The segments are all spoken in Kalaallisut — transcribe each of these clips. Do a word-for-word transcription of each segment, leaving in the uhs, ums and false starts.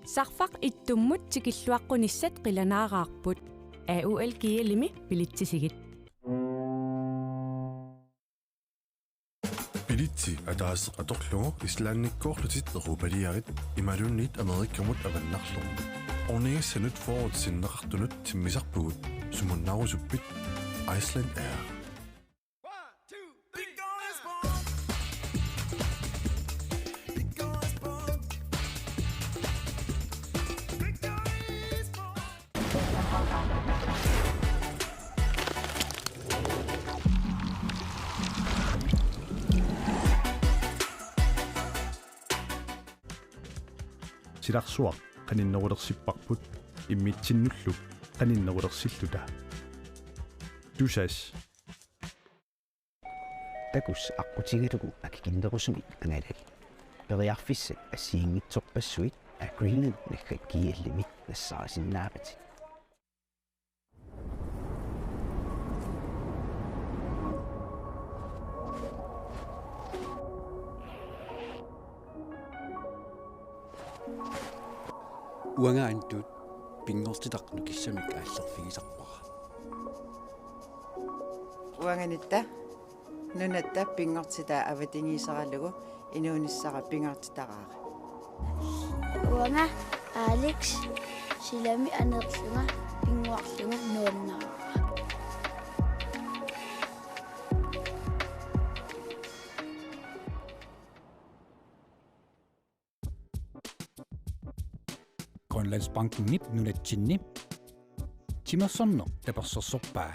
Sarfaq ittummut tikilluaqqunissat qilanaaraarput. A U L G L-imi bilitsisigit. Bilitsi ataaseq atorlugu Islandikkoorlutit Europaliarit imaluunniit Amerikamut avannarlugu. Ornigissanut fyrret sinneqartunut timmisarpugut, sumunnaarusuppit? Iceland Air. Silarsuaq qaninnerulersipparput immitsinnullu qaninnerulersilluta. Tusass. Takuss aqqutigalugu akikinnerusumik angalali. Periarfissat assigiinngitsorpassuit Agreement naggat G L-imi nassaarisinnaavat. Uanga Antut pinngortitaq nukissamik aallerfigisarpara. Uanganitta nunatta pinngortitaa avatangiiseralugu inuunissara pingaartitaraara. Uanga Alex, silami aneerlunga pinnguarlunga nuannaraara. Grønlandsbankenip nunatsinni timersorneq tapersersorpaa.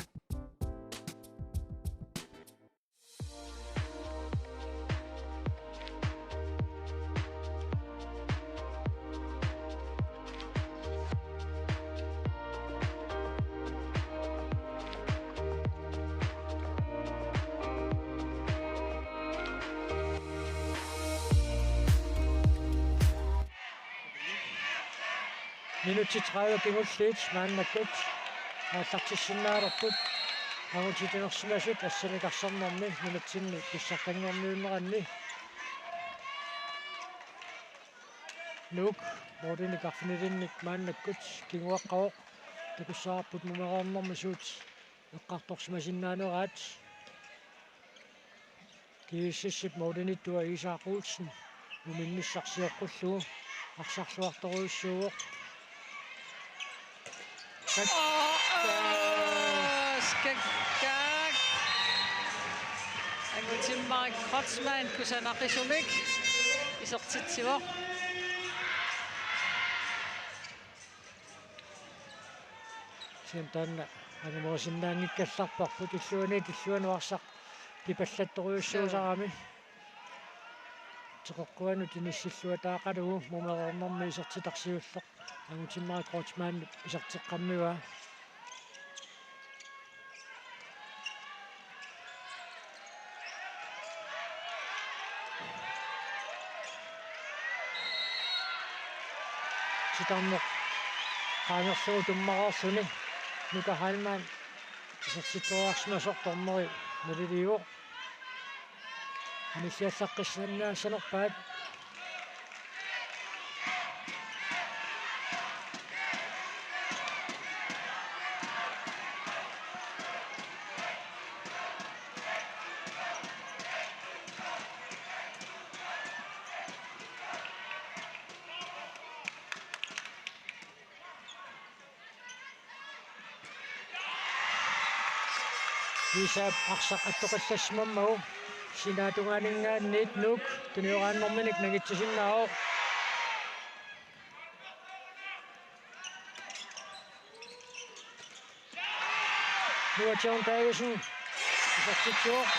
Minutsit tredive kingulliit maannakkut aallartissinnaalerput. Angutitinersimasut assanik arsarnermi nunatsinni pissartanngorniunneranni. Nuuk målinik arfinilinnik maannakkut kinguaqqavoq, takussavarput mumereernermi suut eqqartorsimasinnaaneraat. G S S-ip målinittua Isak Olsen muminnissaq sioqqullugu arsarluartorujussuuvoq. Skak-, Åh, skakkaak. Angutimmarik Kreutzmann kusanaqisumik isertitsivoq. Kisianni taanna angumersinnaanngikkallarparput, illuanit illuanut arsaq kipallattorujussuusarami. Teqeqquanut inissilluataaqalugu mumereernermi isertitaq siulleq Angutimmarik Kreutzmannip iserteqqammivaa. Titarneq qaangerlugu tummareersuni Nuka Heilmann isertitseriarsimasoq dommeri maliliivoq. Anissiallaqqissaannaassanerpaat. Isak arsaq attoqallassimammagu sinaatungaaninngaanniit Nuuk tunioraannerminik nangitsisinnaavoq. Noah John Davidsen isertitsivoq.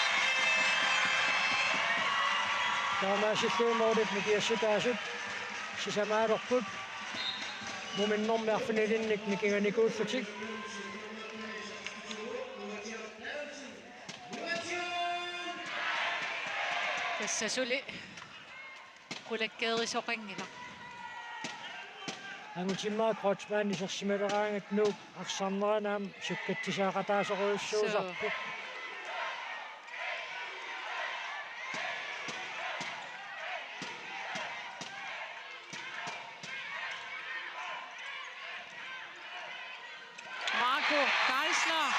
Taamaasilluni målit nikiassutaasut sisamaalerput. Muminnermi arfinilinnik nikinganikuullutik. Tassa suli qulakkeerisoqanngilaq. Angutimmarik Kreutzmann isersimaleraangat Nuuk arsarnerani aamma sukkatsisaaqataasorujussuusarpoq. Suu. Geisler.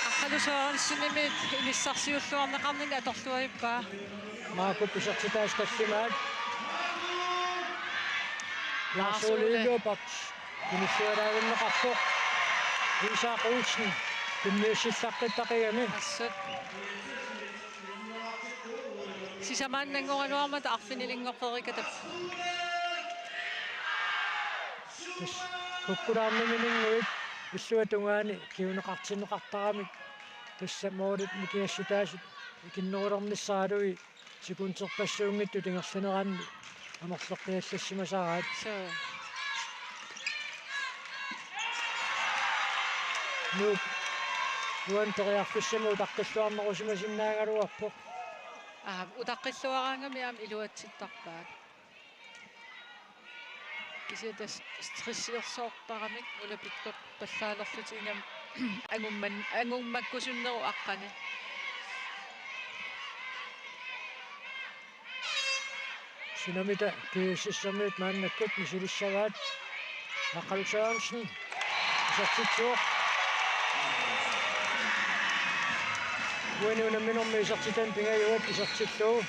Aqqalu Sørensenimit inissarsiulluarneqarnini atorluarpaa. Markup isertitaasut tallimaat. Lars Ole Lyberth. Kinillualaavinneqarpoq. Isak Olsen. Tunniussillaqqittaqigami. Assut. Sisamaannanngoraluarmata arfinilinngorerikatap. Tassa kukkulaarnaminnguit illuatungaani kinguneqartinneqartaramik tassa målit nikingassutaasut ikinnerulernissaralugu sekunderpassuunngitsut ingerlaneranni amerleqqiallassimasaraat. Suu. Nuuk uani periarfissamik utaqqilluarnerusimasinnaagaluarpoq. Aa, utaqqilluaraangami aamma iluatsittarpaat. Kisianni tassa stressilersoortaramik ulapittorpallaalerlutik ingammik angumman-, angummakkusunnerup aqqani. Sunamita P S S-ermiut maannakkut misilissavaat. Aqqaluk Sørensen. Isertitsivoq. Uani unamminermi isertitani pingajuat isertillugu.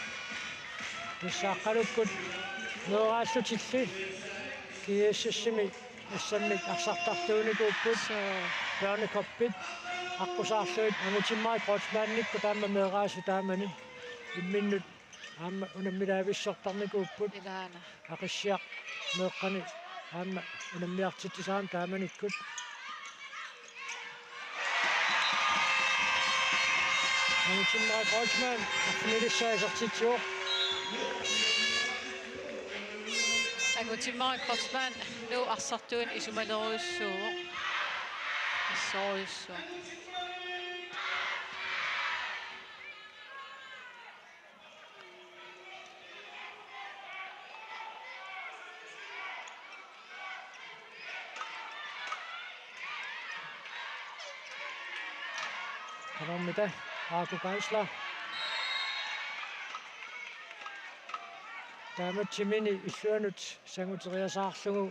Tassa Aqqalukkut meeraallutilli G S S-imi assammik arsartartuunikuupput. Suu. Børnecuppit aqqusaarlugit Angutimmarik Kreutzmannikkut taama meeraasut taamani imminnut aamma unammilaavissortarnikuupput. Ilaana. Aqissiaq meeqqani aamma unammiartitsisarami taamanikkut. Angutimmarik Kreutzmann arfinilissaa isertitsivoq. Angutimmarik Kreutzmann Nuuk arsartuunik isumalerujussuuvoq. Assorujussuaq. Qanormita Aaku Geisler. Taamaattumik illuanut sanguteriasaarlugu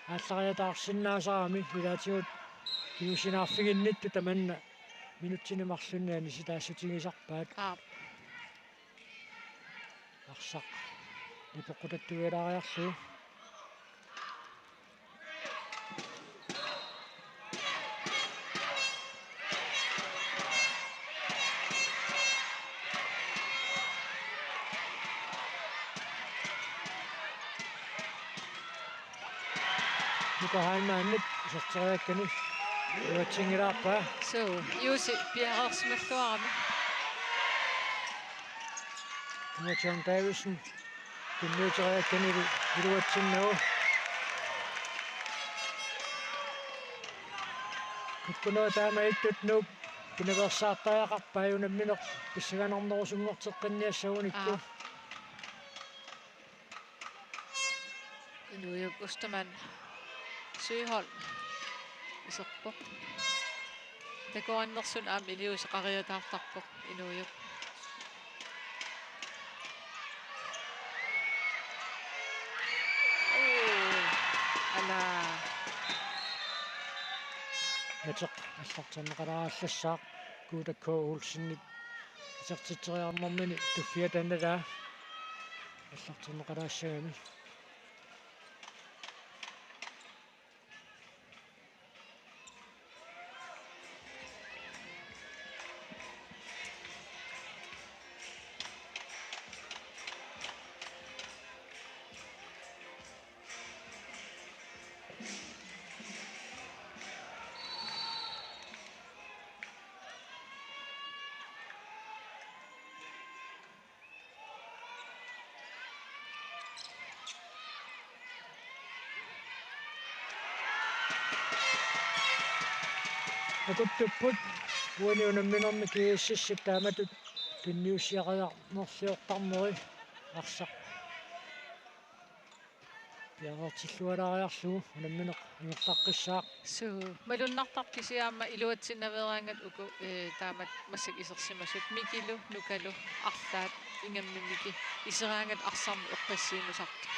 aallariataarsinnaasarami ilaatigut kingusinnaaffiginnittut tamanna minutsini marlunni anisitaassutigisarpaat. Aap. Arsaq nipeqqutattuilaariarlugu. Nuka Heilmannip iserteriakkani iluatsinngilaarpaa. Suu, Jussi piareersimalluarami. Nuka John Davidsen tunniuteriakkanilu iluatsinnagu. Kukkunerit taama ittut Nuuk pinaveersaartariaqarpai unammineq pissanganarnerusunngorteqqinniassagunikku. Aap. Inuujup Ostermann Søholm iserpoq. Takorannersut aamma iliuuseqariataartarpoq Inuujup. Uu, ala. Nateq aallartinneqalaallassaaq Guuta K. Olsenip isertitseriarnermini tuffiata nalaa aallartinneqalaassagami. Akuttupput uani unamminermi G S S-ip taamatut tunniussiariarnerliortarneri arsaq piareertillualaariarlugu unammineq ingerlaqqissaaq. Suu, malunnartarpoq kisianni aamma iluatsinnaveeraangat uku, ee, taamatut massakkut isersimasut Mikilu, Nukalu, arlaat ingammik Miki iseraangat arsarneq eqqassiinnartartoq.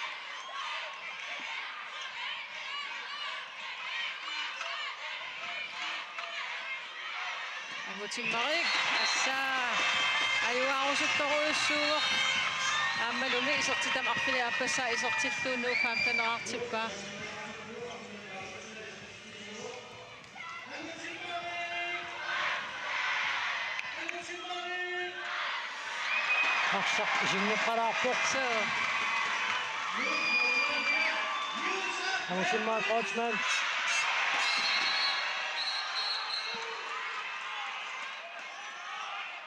Angutimmariit, assa, ajugaarusuttorujussuuvoq. Aammalumi isertitami arfineq-aappassaa isertillugu Nuuk femten-eqartippaa. Arsaq isinneqqalaarpoq. Suu. Angutimmariit Kreutzmann.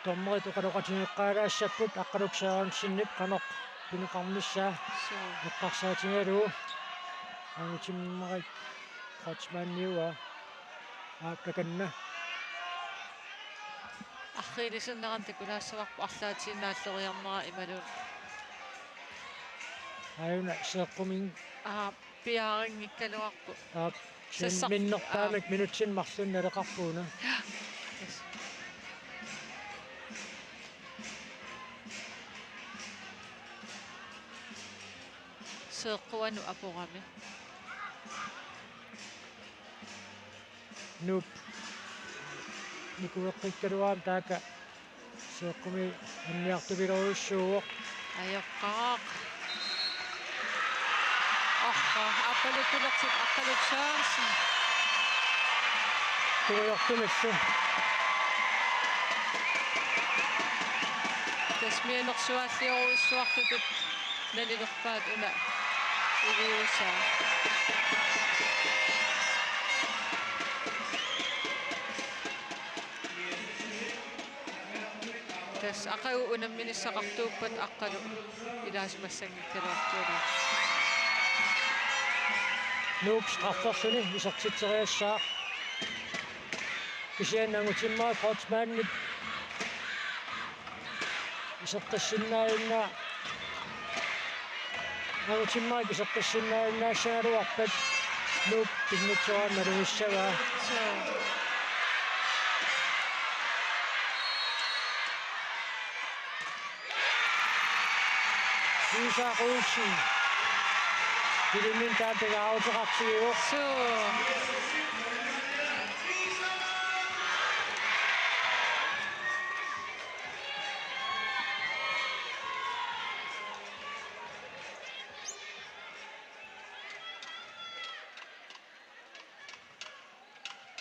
Dommerit oqaloqatigeqqaalaassapput Aqqaluk Sørensenip qanoq pineqarnissaa. Suu. Eqqarsaatigalugu. Angutimmariit Kreutzmanniua. Aap, takanna. Arriilisinnerani takulaassavarput arlaatiinnaalleriarnera imaluunniit. Aajuna Seeqqumik. Aap, piarinngikkaluarpoq. Aap, sassaq minnerpaamik, aap, minutsini marlunni naleqarpoq una. Yes. Seeqquanut aporami. Nuup nikueqqikkaluarami taakku Seeqqumi anniartupiloorujussuuvoq. Ajoqqaaq. Orra, aappaluttulersoq Aqqaluk Sørensen. Tungujortumillu. Tassa mianersuaalliorujussuartutut nalilerpaat una iliuusaa. Tassa aqagu unamminissaqartuuppat Aqqalu ilaasimassanngikkaluartuuvoq. Nuuk strafferluni isertitseriassaaq. Kisianni Angutimmariit Kreutzmannip iseqqissinnaajunna-, Angutimmariit iseqqissinnaajunnaassaagaluarpat Nuuk pinngitsoorami malugissavaa. Suu. Isak Olsen. Ilinnut taanna pingaaruteqartigivoq. Suu.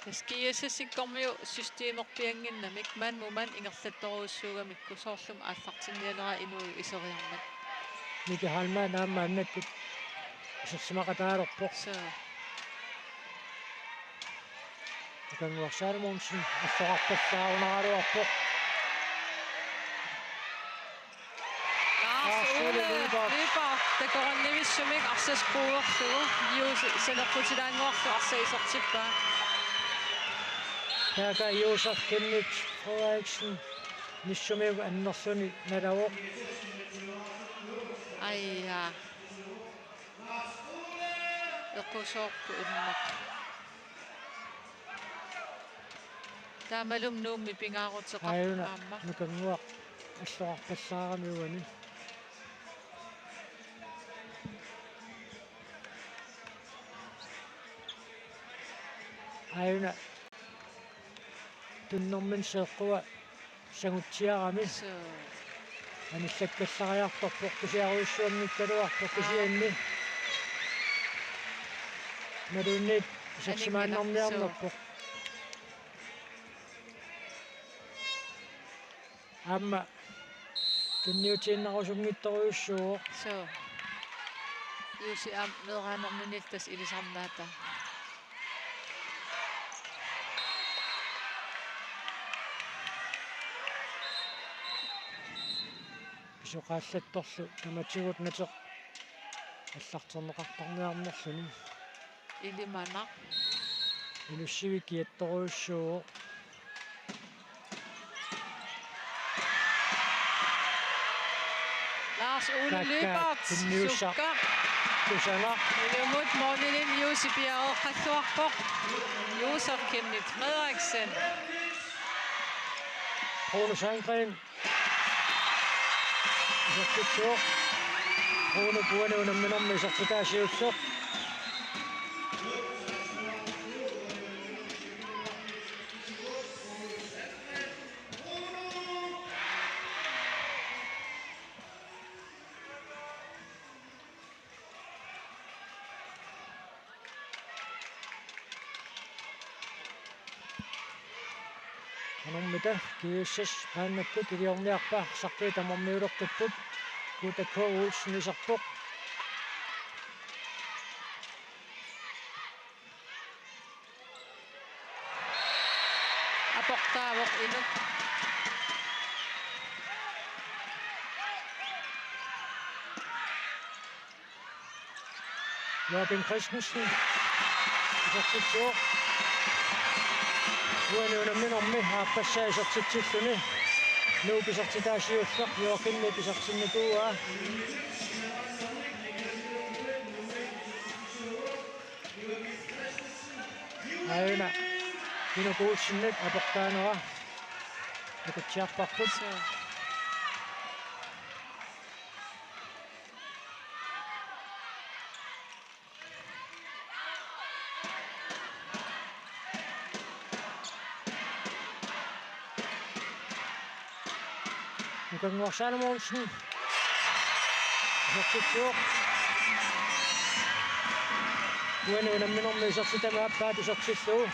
Tassa GSS-ikkormiut systemerpiannginnamik manmut manna ingerlattorujussuugamikku soorlumi aallartinnialeraat inuup iseriarmat. Miki Heilmann aamma annakkut isersimaqataalerpoq. Suu. Ikannguarsaari Mogensen alloqarpallaarunaraluarpoq. Lars Ole Lyberth. Lyberth takorannivissummik arsaq quuerlugu Juusi saneqqutilaannguarlugu arsaq isertippaa. Taakku Josef Kenneth Frederiksen nissumiuk annerluni nalavoq. Aja. Equsoorpoq immaqa. Taamalumi Nuummi pingaaruteqarpoq. Aajuna aamma. Ikannguaq alloqarpallaarami uani. Aajuna tunnermini Seeqqua sangutsiarami. Suu. Anillakkallariartorpoq, kusiarujussuanngikkaluarpoq. Aa. Kisianni. Imaluunniit isersimaannarniarnerpoq. Suu. Aamma tunniutiinnarusunngitsorujussuuvoq. Suu. Juusi aamma meeraanerminillu tassa ilisarnaataa. Pisoqaallattorlu tamatigut nateq allarterneqartarniarnerluni. Ilimanaq. Ilussivik kiattorujussuuvoq. Lars Ole Lyberth, sukka. Kusanaq. Ilumut målimiit Juusi piareeqqalluarpoq. Josef Kenneth Frederiksen. Rune Sandgren. Isertitsivoq. Rune uani unamminermi isertitaa siulleq. Nummer et, G S S maannakkut iliorniarpaa, arsartuut tamarmiulertupput. Kuta K. Olsen iserpoq. Aportaavoq Inuk. Joachim Christensen isertitsivoq. Uani unamminermi aappassaa isertitsilluni. Nuuk isertitaa siulleq Joachimip isertinnikuuaa. Aajuna Inuk Olsenip aportaanera takutsiarparput. Nukanngorsaanum Olsen. Isertitsivoq. Uani unamminermi isertitami aappaat isertillugu.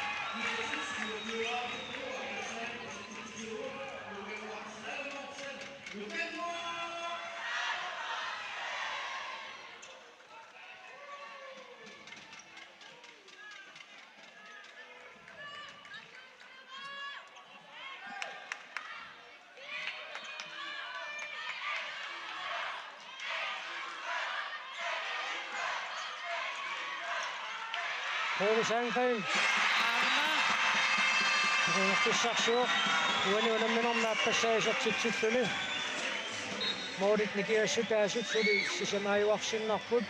Poul Sandgren. Aamma. Periarfissarsivoq. Uani unamminermi aappassaa isertitsilluni. Målit nikingassutaasut suli sisamaajuarsinnarput.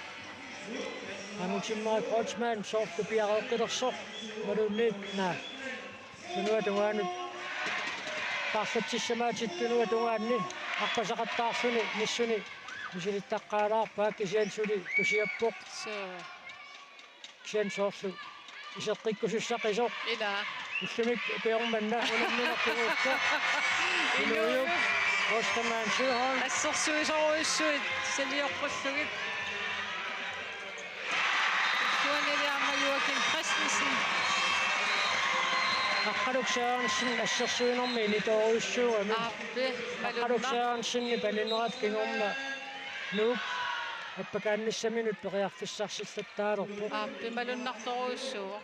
Angutimmerik Kreutzmann soorlu piareeqqilersoq. Imaluunniit naa. Tunuata tungaanut taarlatsissamaatitut tunuata tungaanni arpasaqattaarluni nissuni misilittaqqaalaarpaa kisianni suli tusiappoq. Suu. Kisianni soorlu iseqqikkusussaqisoq. Ilaa. Ullumikkut ukiormanna unamminertuguusoq. Inuujuk. Inuujuk. Ostermann Søholm. Assersuisorujussuit saliorpullugit. Illuanili aamma Joachim Christensen. Aqqaluk Sørensen assersuinermi initoorujussuugami. Aappi, Aqqaluk malunna. Sørensenip aninerat kingorna Nuuk appakaannissaminut periarfissarsillattaalerpoq. Aappi, malunnartorujussuuvoq.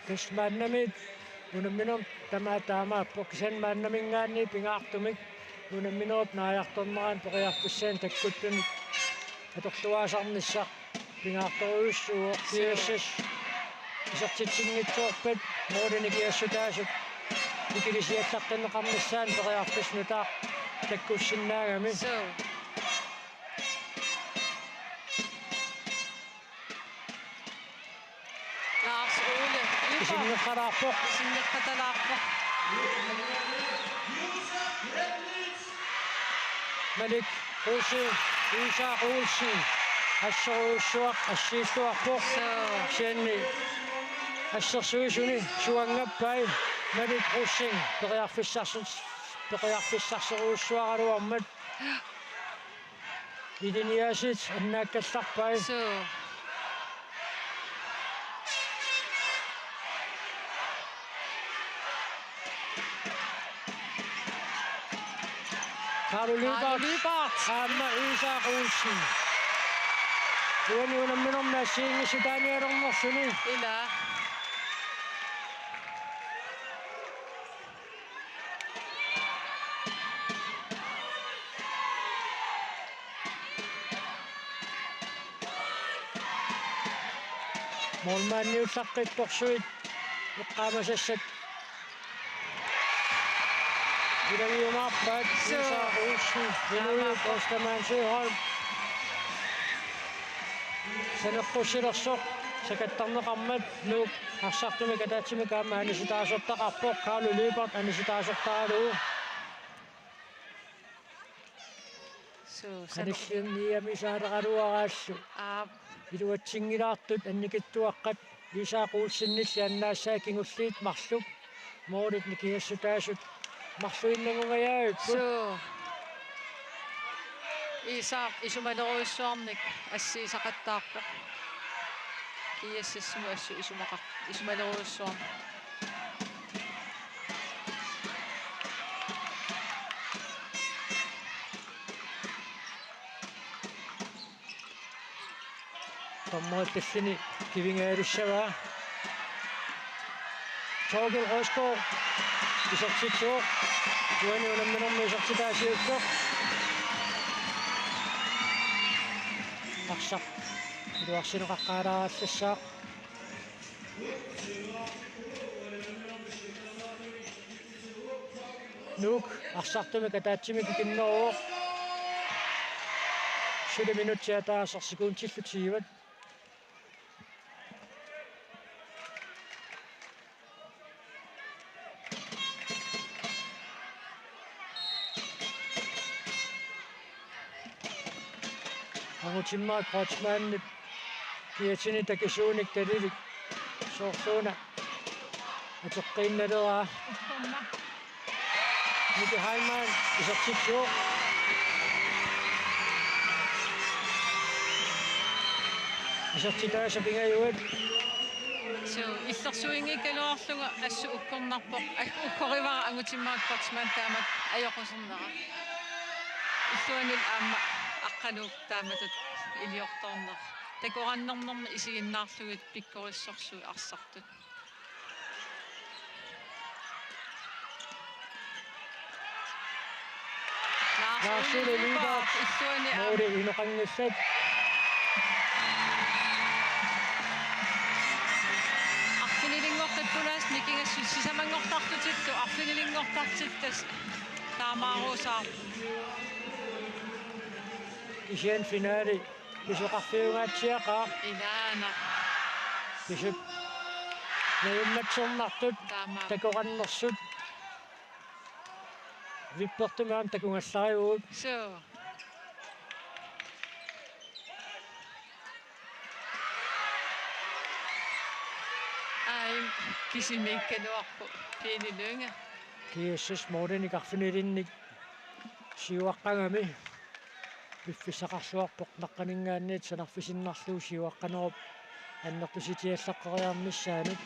Tassa maannamiit unamminerup tamaat taamaappoq, kisianni maannaminngaanniit pingaartumik unamminerup naajartornerani periarfissaani takkuttunik atorluaasarnissaq pingaartorujussuuvoq. G S S isertitsinngitsoorpat målinik ikiassutaasut ikilisiallaqqinneqarnissaanut periarfissaq nutaaq takkussinnaagami. Suu. Lars Ole Lyberth. Isinneqalaarpoq. Isinneqatalaarpoq. Malik Rosing, Isak Olsen. Assersuisoq assiilluarpoq. Suu. Kisianni assersuisuni suanngappai Malik Rosing periarfissarsi-, periarfissarserujussuaraluarmat. Iliniasit annaakkallarpai. Suu. Carlo Lyberth. Carlo Lyberth. Aamma Isak Olsen. Uani unamminermi assigiinngissutaanialernerluni. Ilaa. Målmandiullaqqittorsuit eqqaamasassat ilagiumaarpaat. Suu. Isak Olsen, Inuit, Ostermann Søholm. Saneqqussilersoq sakattarneqarmat Nuuk arsartumik ataatsimik aamma anisitaasortaqarpoq, Carlo Lyberth anisitaasortaralugu. Suu, sanu- Qanilliunniami saaleraluaraallu. Aap. Iluatsinngilaartut annikitsuaqqat Isak Olsenilli annaassai kingulliit marluk. Målit nikingassutaasut marluinnanngungajaavipput. Suu. Iisaaq isumalerujussuarnik assiisaqattaarpoq. G S S-imut assut isumaqar-, isumalerujussuarnik. Dommerit tallini kivingaarussavaa. Torkild Rosgaard isertitsivoq. Uani unamminermi isertitaa siulleq. Arsaq iluarsineqaqqaalaarallassaaq. Nuuk arsartumik ataatsimik ikinneruvoq. Suli minutsit ataaseq, sekundillu tyve. Angutimmarik Kreutzmannip kiatini takisuunik talilik soorluuna atoqqiinnaleraa. Miki Heilmann isertitsivoq. Isertitaasa pingajuat. Suu, illersuinngikkaluarlunga assut ukkornarpoq. Ak-, ukkorivara Angutimmarik Kreutzmann taamak ajoqusernera. Illuanil aamma Aqqaluup taamatut iliortoornera. Takorannernermi isiginnaarlugit pikkorissorsuit arsartut. Lars Ole Lyberth. Lars Ole Lyberth. Illuani aamma. Måli inoqanngillat. Arfinilinngortat pulaasut nikingassut sisamanngortarlutillu arfinilinngortartut tassa taamaarusaarput. Kisianni finale pisoqarfiungaatsiaqaaq. Ilaana. Pisut najummatsernersut. Taamaappoq. Takorannersut. Vippertumik aamma takugallarivugut. Suu. Ai, kisimiikkaluarpoq Pele Lynge. G S S målinik arfinilinnik siuaqqagami piffissaqarluarpoq naqqaninngaanniit sanarfisinnarlugu siuaqqanerup annertusitiallaqqeriarnissaanut.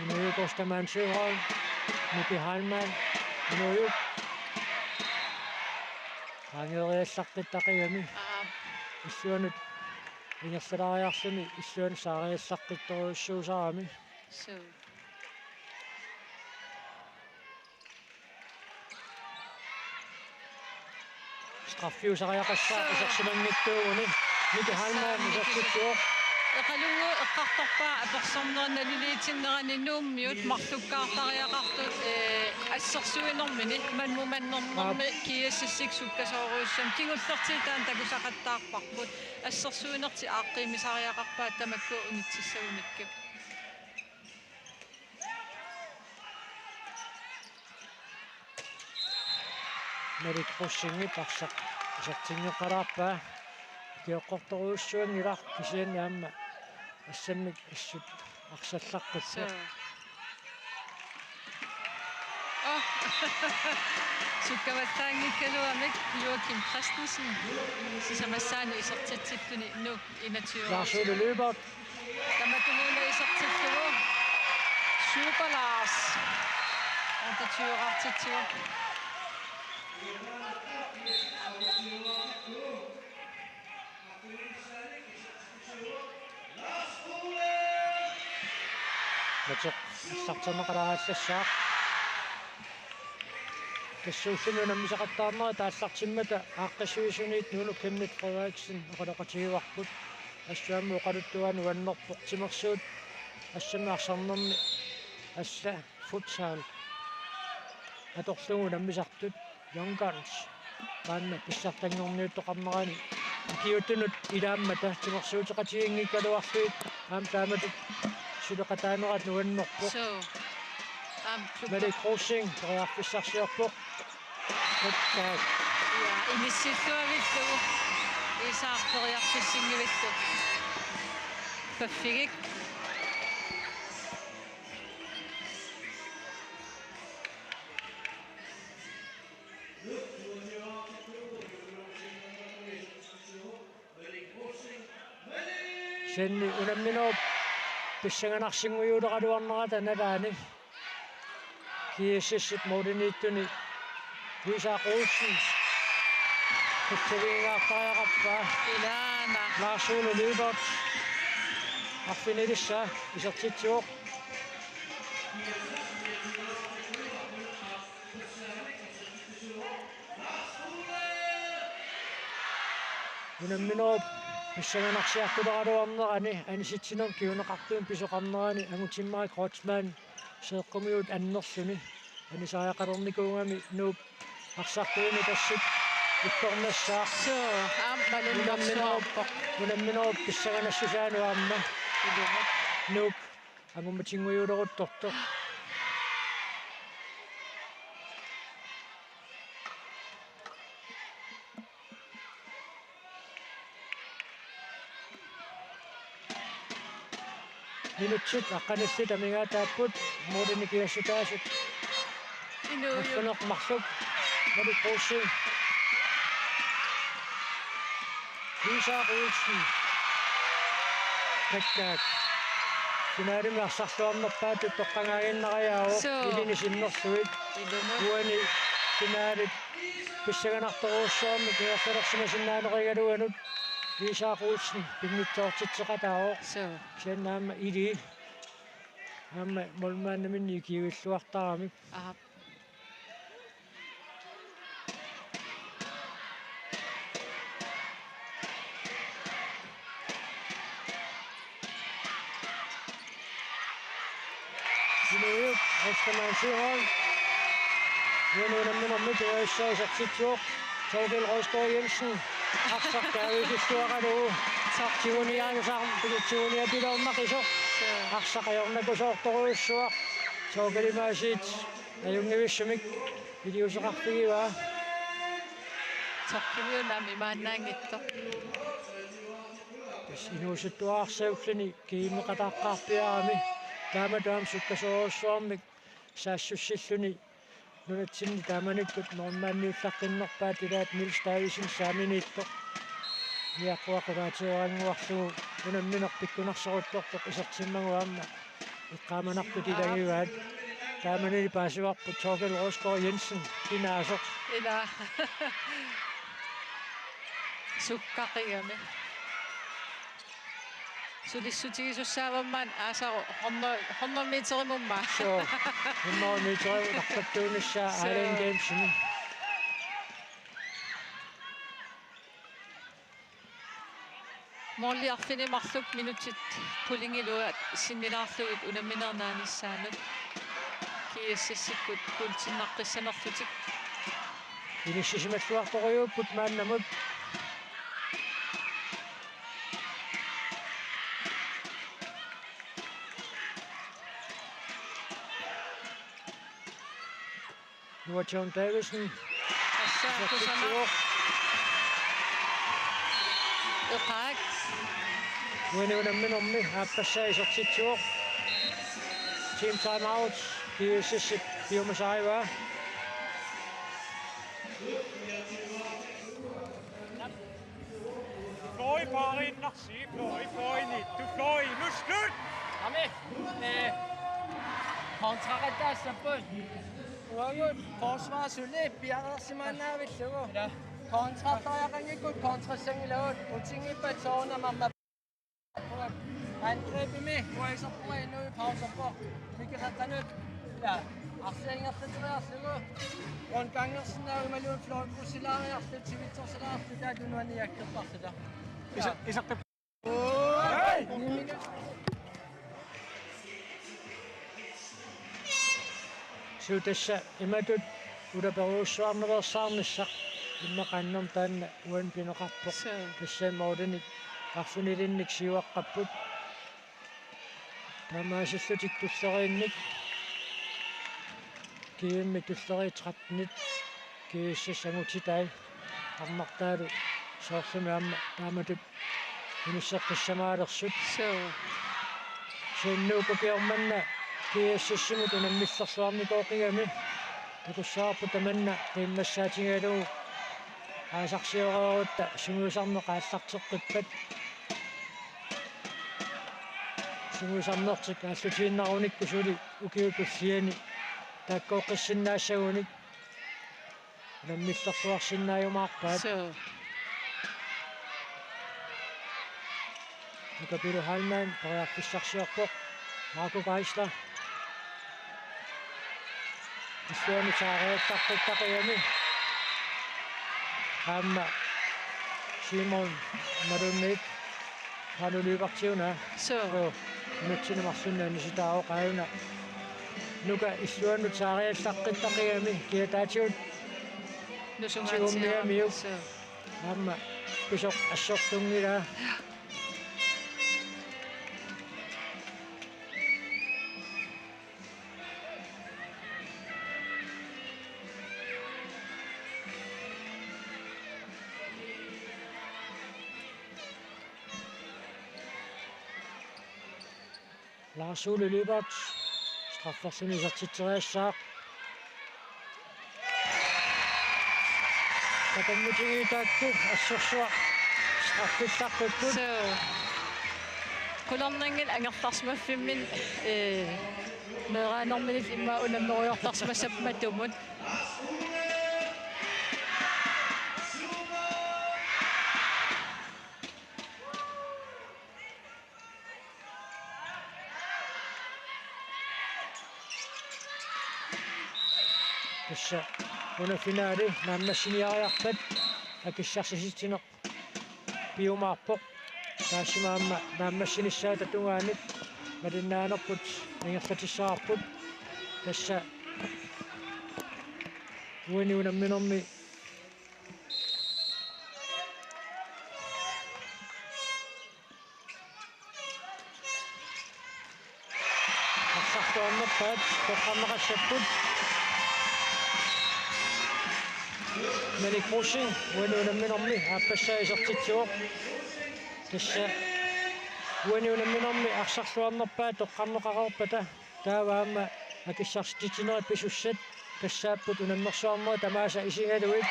Inuit Ostermann Søholm, Miki Heilmann, Inuit. Qaangeeriallaqqittarami. Aap. Illuanut ingerlalaariarluni illuanut saariallaqqittorujussuusarami. Suu. Straffiusariaqassaaq. Suu. Isersimanngitsuuguni. Miki Heilmann isertitsivoq. Eqalunnguup eqqartorpaa apersornera naliliitinnerani Nuummiut marlukkaartariaqartut, ee, assersuinermini, manmumannernermi. Aap. G S S-ik sukkasoorujussuarmik kingullertigut taanna takusaqattaarparput. Assersuinertik aaqqiimisariaqarpaat tamakku unitsissagunikkut. Malik Rosingip arsaq isertinngeqalaarpaa. Ikioqqortorujussuanngilaq kisianni aamma assammik assut arsallaqqippoq. Suu. Oh. Sukkavallaanngikkaluamik Joachim Christensen sisamassaanut isertitsilluni Nuuk enogtyve. Lars Ole Lyberth. Tamatumuuna isertillugu. Super Lars. Otteogtyve-qartitsivoq. Matoq aallartinneqalaarallassaaq. Tassa ullumi unammisaqattaarnerat aallartimmata aaqqissuisuniit Nuunup Kenneth Frederiksen oqaloqatigivarput. Assut aamma oqaluttuaa nuannerpoq, timersuut assammik arsarnermi alla futsal atorlugu unammisartut Young Guns maanna pissartanngorniuttoqarnerani ikiuutunut ilaammata timersuuteqatiginngikkaluarlugit aamma taamatut suleqataanerat nuannerpoq. Suu. Aamma. Malik Rosing periarfissarsiorpoq. Taakku. Ja, inissilluavillugu. Iisaaq periarfissinngilluinnarpoq. Paffigik. Kisianni unamminerup pissanganarsinngujuuleraluarnerata nalaani G S S-ip målimiittuni Isak Olsen qutsavigigaartariaqarpaa. Ilaana. Lars Ole Lyberth arfinilissaa isertitsivoq. Unamminerup pissanganarsiartuleraluarnerani anisitsinermi kinguneqartuumik pisoqarnerani Angutimmarik Kreutzmann seeqqumiut annerluni anisariaqalernikuugami Nuup arsartuinnaq tassut ikkornassaaq. Suu, aamma unamminerup, malunnarsuarpoq. Unamminerup pissanganassusaanut aamma. Ilumut. Nuup angummatinngujuuleruttortoq. Minutsit aqqanillit amigaataapput, målini kiassutaasut. Inuujut. Naffuneq marluk. Malik Rosing. Isak Olsen. Takkaak. Finalimi arsarluarnerpaatut toqqagaaginnariaavoq. Suu. Ilini sinnerlugit. Ilumut. Uani finalip pissanganartorujussuarmik ingerlalersimasinnaanerigaluanut Isak Olsen pinngitsoortitseqataavoq. Suu. Kisianni aamma ili. Aamma målmandimit ikiuilluartaramik. Aap. Inuit, Ostermann Søholm. Uani unamminermi tungavissaa isertitsivoq. Thorkild Rosgaard Jensen. Arsaq kaaviisilluaralugu. Tiguniaasarm-, tiguniapiloornaqisoq. Arsaq ajornakusoortorujussuaq. Thorkild imaasiit ajunngivissumik iliuuseqarfigivaa. Thorkildiuna imaannaanngitsoq. Tassa inuusuttuararsiulluni kiimeqataaqqaarpiarami. Taamatut aamma sukkasoorujussuarmik saassussilluni nunatsinni taamanikkut målmandiullaqqinnerpaat ilaat Niels Davidsen saaminiittoq. Niaqqua qulaateerannguarlugu unammineq pikkunarseruttortoq isertimmagu aamma eqqaamanartut ilagivaat. Taamanili paasivarput Thorkild Rosgaard Jensen kinaasoq. Ila. Sukkaqigami. Sulissutigisussaavarmaat aasaru hundrede, hundrede meterimummaa. Suu, hundrede meterimut arpattuunissaa. Suu. Allan Jamesoni. Måli arfineq marluk minutsit pulingiluat sinnilaarlugit unammineq naanissaanut. G S S-ikkut kuultinnaqqissanerlutik. Inissisimalluartorujuupput maannamut. Noah John Davidsen. Tassa kusanaq. Eqaak. Uani unamminermi aappassaa isertitsivoq. Team timeout. G S S-ip piumasarivaa. Fløj bare ind, Lars. Fløj, fløj, ni. Du fløj. Nu slut! Jamen, øh, kontrarettaassapput. Uagut forsvar suli piareersimaannaavillugu. Ja. Kontrattariaqanngikkutta kontrassanngilagut. Utinngippat soorunami aamma. Angrebimi uisorput inuit pauserpoq. Mikeqaqqanut. Ja. Arsiangerlateriarlugu. Rundgangersinnaavimaluun fløjbussilaariarlugu, tivitsorsilaariarlugu, taava tunuani akkerparluta. Isa-, isaqqip- Suu, tassa imatut ulaperujussuarnersaarnissaq immaqa annermik taanna uani pineqarpoq. Suu. Tassa målinik arfinilinnik siuaqqapput. Taamaasillutik tulleriinnik. G M-i tulleriit tretten-it G S S angutitai arnartaalu soorlumi aamma taamatut inisseqqissamaalersut. Suu. Suunnuup ukioq manna G S S-imut unammillerluarnikooqigami. Takussavarput tamanna qiimmassaatigalugu aasarsioreerutta sungiusarneq aallarteqqippat. sungiusarnertik aallutiinnarunikku suli ukiuni tulliani takkooqqissinnaassagunik unammillerluarsinnaajumaarpaat. Suu. Nuka Pilu Heilmann periarfissarsiorpoq. Marco Geisler. Illuanut taariallaqqittarami. Aamma Simon Malunnik. Hannu Lyberth una. Suu. Suu. Nutsini marlunni anisitaavoq aajuna. Nuka illuanut taariallaqqittarami kiataatigut. Nusumaatiarami. Tigummiamiuk. Suu. Aamma pisoq assortunngilaa. Lars Ole Lyberth strafferluni isertitseriassaaq. Takanngutigiit taakku assersuaq straffillaqqipput. Suu. Qularnanngilaq angerlarsimaffimminni, ee, meeraanerminillu immaqa unammerujoortarsimassapput matumut. Tassa una finale naammassiniariarpat akissarsisitsineq piumaarpoq. Taassuma aamma naammassinissaata tungaanut malinnaanerput ingerlatissavarput. Tassa uani unamminermi arsarluarnerpaat toqqarneqassapput. Malik Rosing uani unamminermi aappassaa isertitsivoq. Tassa uani unamminermi arsarluarnerpaat toqqarneqareerpata taava aamma akissarsitsinerit pisussat tassaapput unammersuarnerit tamaasa isigalugit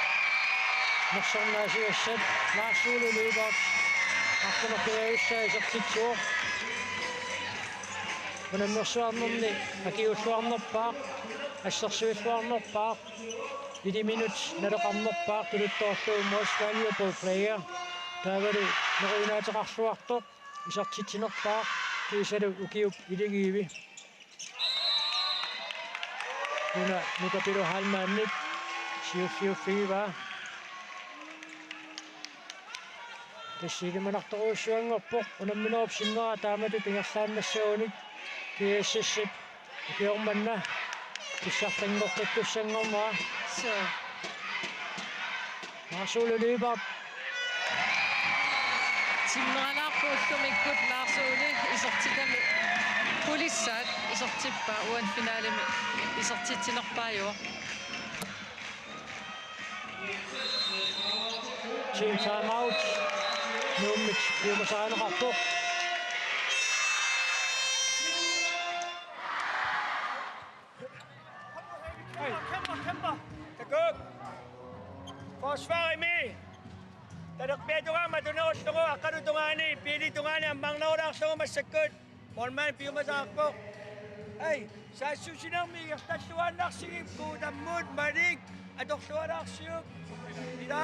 nersornaasigassat. Lars Ole Lyberth arfineq-pingajussaa isertitsivoq. Unammersuarnerni akiuulluarnerpaaq, assersuilluarnerpaaq, iliminut naleqarnerpaaq tuluttoorlugu most valuable player. Taavalu neriunaateqarluartoq isertitsinerpaaq kiisalu ukiup iligiivi. Una Nuka Pilu Heilmannip siulliuffigivaa. Tassa ilimanartorujussuanngorpoq unamminerup sinnera taamatut ingerlaannassagunik. GSS-ip ukioq manna pissartanngoqqittussanngornera. Suu. Lars Ole Lyberth. Timmeralaarpoq ullumikkut Lars Ole isertitami. Kulissaat isertippaa, uani finalemi isertitsinerpaajuvoq. Team timeout. Nuummit piumasarineqarpoq. Kæmper, kæmper, kæmper. Takkuuk. Forsvarimi. Talerpiatungaani matunerullugu, aqqalutungaani, piilitungaani ammarnerulaarlugu massakkut. Målmand piumasaqarpoq. Ai, saassussinermi ingerlalluarnarsigippugut tammut Malik atorluarsiuk. Ila.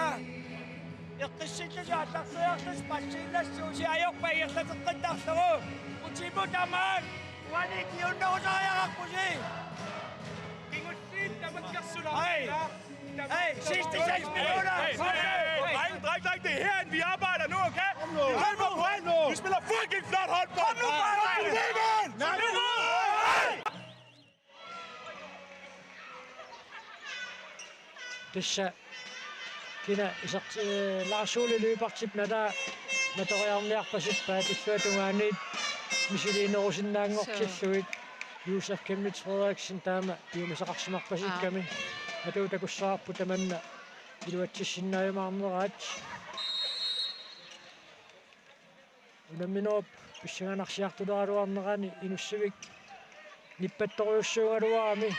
Eqqissillasi aallarteriarlusi passiinnassuusi ajorpaa ingerlateqqittarlugu. Utimut tamaat. Uani kiunnerusariaqarpusi. Kingulliit tamakkersunaarpara. Ai. Ai, sidste seks minutter. Hey, hey, hey, hey, dreng, dreng, dreng, det er herinde, vi arbejder nu, okay? Kom nu, kom nu, kom nu. Vi spiller fucking flot håndbold. Kom nu, kom nu. Kom nu, kom nu. Hey! Tassa kina isert-, eh, Lars Ole Lyberthip nalaa matoriarniarpasippaat illuatungaaniit misiliinerusinnaanngortillugit. Josef Chemnitz Frederiksen taama piumasaqarsimarpasikkami. Aa. Matuup takussavarput tamanna iluatsissinnaajumaarneraat. Unamminerup pissanganarsiartuleraluarnerani Inussivik nippattorujussuugaluarami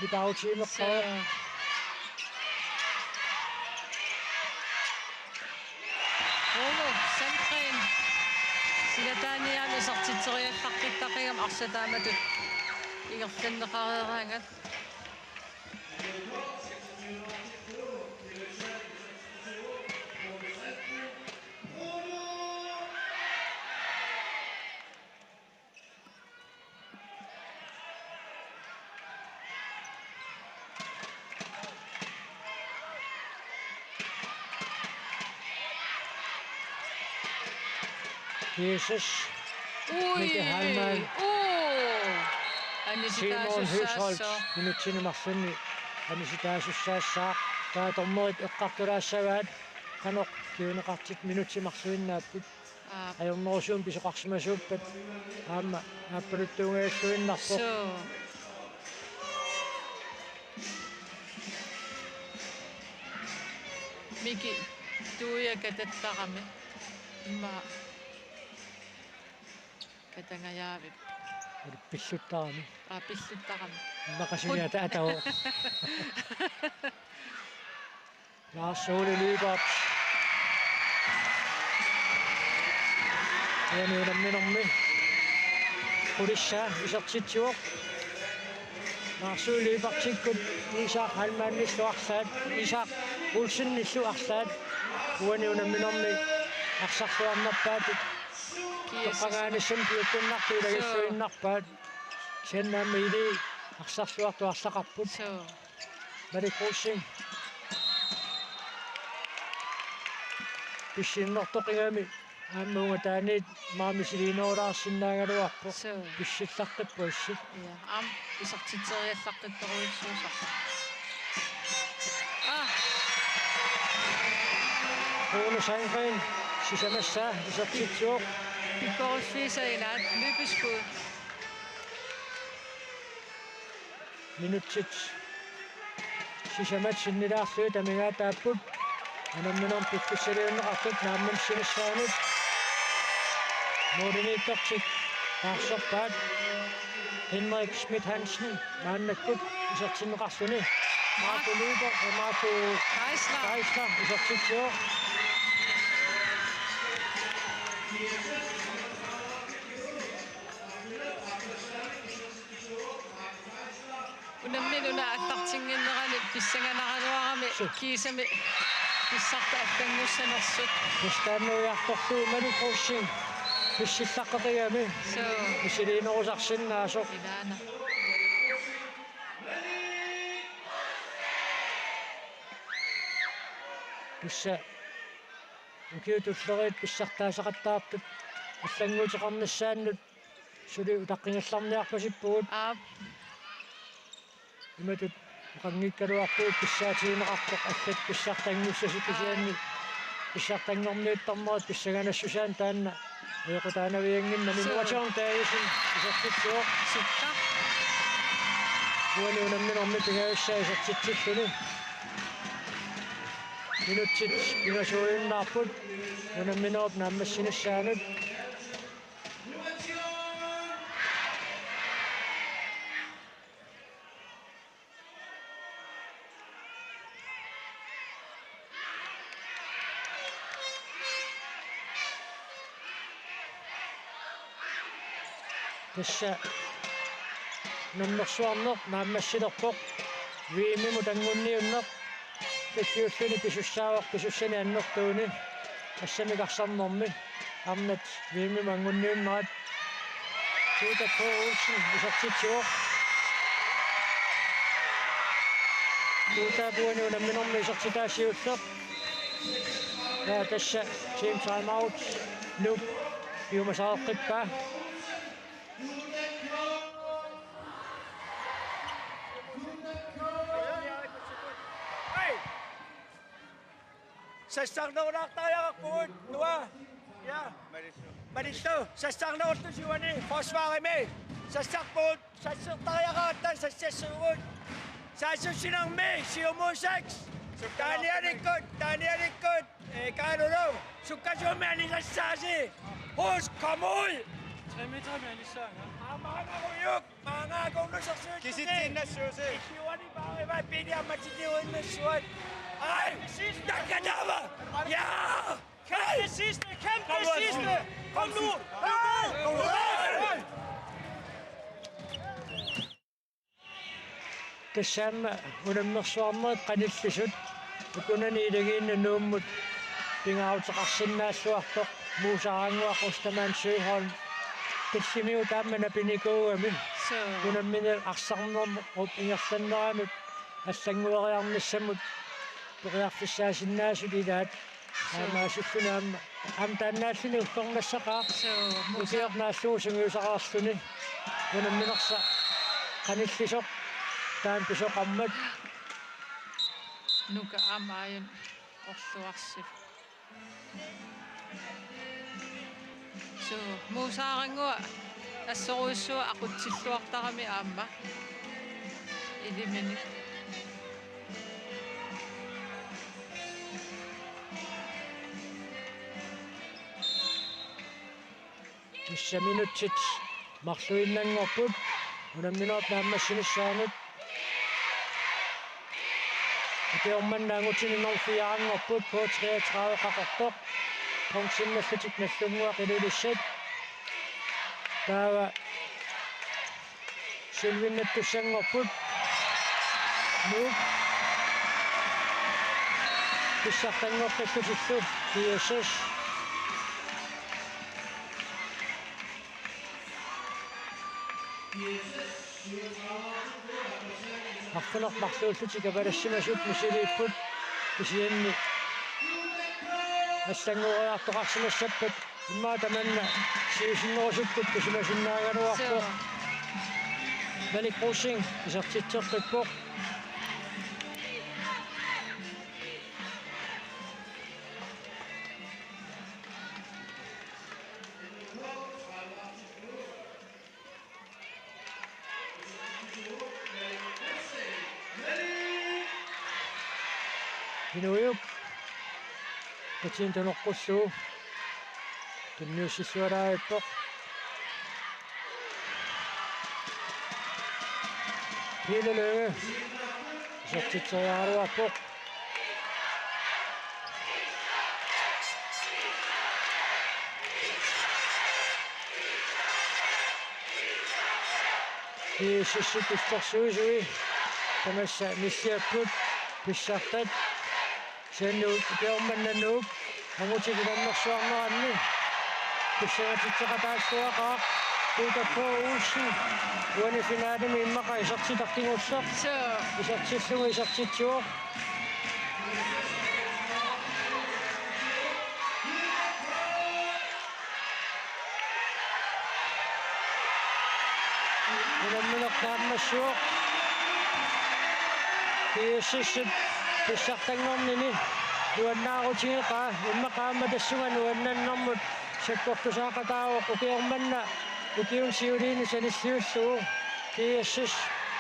nipaarutigimeqqavoq. Suu. Rune Sandgren. Silataaniaami isertitseriallaqqittaqigami arsaq taamatut ingerlanneqareeraangat. Jesus. Ui. Mikkel Heilmann. Uu. Simon Høsholt. Anisitaasussaassaaq. Minutsini marlunni anisitaasussaassaaq. Taava dommerit eqqartulaassavaat. Qanoq kinguneqartitat minutsit marluinnaapput. Aap. Ajornerusumik pisoqarsimasuuppat aamma aappaluttuungajalluinnarpoq. Suu. Miki, tuia katattarami. Immaqa katangajaavippoq. Uli pilluttarami. Aa, pilluttarami. Immaqa suniata atavoq. Lars Ole Lyberth. Uani unamminermi. Qulissaa isertitsivoq. Lars Ole Lyberthikkut Isak Heilmannillu arlaat. Isak Olsenillu arlaat. Uani unamminermi arsarluarnerpaatut. Kiassas. Toqqagaanissami piukkunnartut ilagilluinnarpaat. Kisianni aamma ilii arsarluartut arlaqarput. Suu. Malik Rosing. Pissinnertoqigami aamma ungataaniit maani misiliinerulaarsinnaagaluarpoq. Suu. Pissillaqqippoq assit. Ja, aamma isertitseriallaqqittorujussuusarpoq. Aa. Rune Sandgren sisamassaa isertitsivoq. Pikkoriffiisa ilaat, løbeskud. Minutsit sisamat sinnilaarlugit amigaataapput. Unamminermi piffissaliunneqartut naammassinissaanut. Målimiittortik taarserpaat. Henrik Schmidt Hansen maannakkut isertinneqarluni. Marco Lyberth, eh, Marco Geisler. Geisler isertitsivoq. Unammineq una aallartinnginnerani pissanganaraluarami. Suu. Kiisami pissartut allanngussanersut. Pistaanuiartorlu Malik Rosing pissillaqqeqigami. Suu. Misiliinerusarsinnaasoq. Ilaana. Tassa ukiut tulleriit pissartaasaqattaartut allannguuteqarnissaannut suli utaqqigallarniarpasippugut. Aap. Imatut oqanngikkaluarpugut pissaatigineqartoq allat pissartanngussasoq kisianni. Aap. Pissartanngorniuttarnerit pissanganassusaannik taanna ajoqutaanaviannginnami. Suu. Nuatsiorn Davidsen isertitsivoq. Sukka. Uani unamminermi pingajussaa isertitsilluni. Minutsit pingasuujunnaapput unamminerup naammassinissaanut. Tassa unammersuarneq naammassilerpoq V M-imut anngunniunneq. Takkiulluni pisussaavoq pisussanik annertuuni assamik arsarnermi arnat V M-imut anngunniunnerat. Tuuta K. Olsen isertitsivoq. Tuutaap uani unamminermi isertitaa siulleq. Ja, tassa team timeout. Nuup piumasaqqippaa. Sassarnerulaartariaqarpugut, Noah. Ja. Malillu. Malillu. Sassarnerullusi uani forsvarimi. Sassarpugut, sassertariaqaratta sassassuugut. Saassussinermi siumuusaks. Danielikkut, Danielikkut. Ee, Kaalulu, sukkasuumik anisassaasi? Husk, kom ud! Tre meter med anissaanga. Aamma angarujuk, maanga akornusersuutit. Kisitsiinnassuusi. Illuani paarivaat, Pili ammatiliuinnassuat. Ai! Sidste. Takkataava! Ja! Kæmpe sidste, kæmpe sidste! Tassa aamma unammersuarnerit qanillisut ukunani ilagiinnut Nuummut pingaaruteqarsinnaalluartoq Muusarannguaq Ostermann Søholm. Tallimigut aamma napinikuugami. Suu. Unamminerup arsarnermut ingerlanneranut allanngueriarnissamut periarfissaasinnaasut ilaat. Suu. Taamaasilluni aamma, aamma taannaalluni ullornassaqaaq. Suu, Muusaq. Ukiornaallugu sungiusaqarluni. Unamminersaq qanillisoq taanna pisoqarmat. Nuka aamma aajuna orluarsivoq. Suu, Muusarannguaq assorujussuaq aqutsilluartarami aamma. Iliminik. Tassa minutsit marluinnanngorput unamminerup naammassinissaanut. Ukioq manna angutini nummer fire-nngorput, K treogtredive Qaqortoq. Punktsinnerlutik Nagdlunguaq Ilulissat. Taava sølvinnattussanngorput Nuuk. Pissartanngortillutillu G S S. Arfineq-marluullutik avalassimasut misiliipput, kisianni allanngoriartoqarsimassappat immaqa tamanna siusinnerusukkut pisimasinnaagaluarpoq. Suu. Malik Rosing isertitseqqippoq. Inuujuk. Katin tanoqqullu. Tunniussillualaarpoq. Pele Lynge. Isertitseriaraluarpoq. G S S-ip illersuisui tamassa nissiapput pissartat. Kisianni ukioq manna Nuuk angutit unammersuarneranni pissangatitseqataalluaqaaq. Peter K. Olsen uani finalemi immaqa isertitaq kingulleq. Suu. Isertillugu isertitsivoq. Unammineq naammassivoq. G S S-ip pissartanngornini nuannaarutigeqaa, immaqa aamma tassunga nuannernermut sakkortusaaqataavoq. Ukioq manna ukiuni siuliini sanilliullugu G S S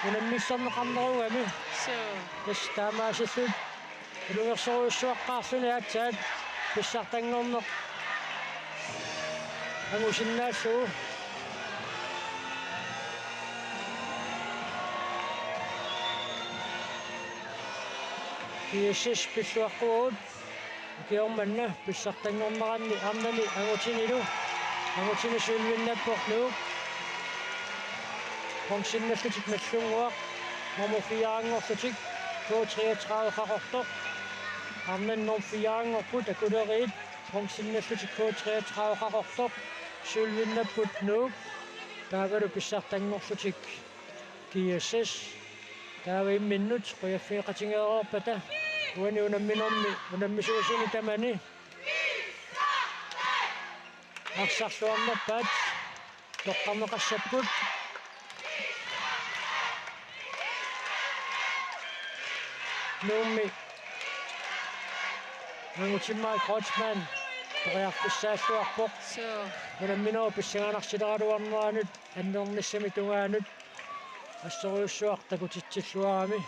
unammissorneqarnerugami. Suu. Tassa taamaasilluta iluersorujussuaqqaarluni aatsaat pissartanngorneq angusinnaallugu. G S S pilluaqquagut ukioq manna pissartanngorneranni arnani angutinilu. Angutini sølvinnappoq Nuuk. Punktsinnerlutik Nagdlunguaq, nummer fire-nngorlutik K treogtredive Qaqortoq. Arnani nummer fire-nngorput Akuleriit, punktsinnerlutik K treogtredive Qaqortoq. Sølvinnapput Nuuk. Taavalu pissartanngorlutik G S S. Taava imminnut qujaffigeqatigeereerpata uani unamminermi unammisuusuni tamani arsarluarnerpaat toqqarneqassapput. Nuummi Angutimmarik Kreutzmann periarfissaalluarpoq. Suu. Unamminerup pissanganarsileraluarneranut annernissami tungaanut assorujussuaq takutitsilluarami.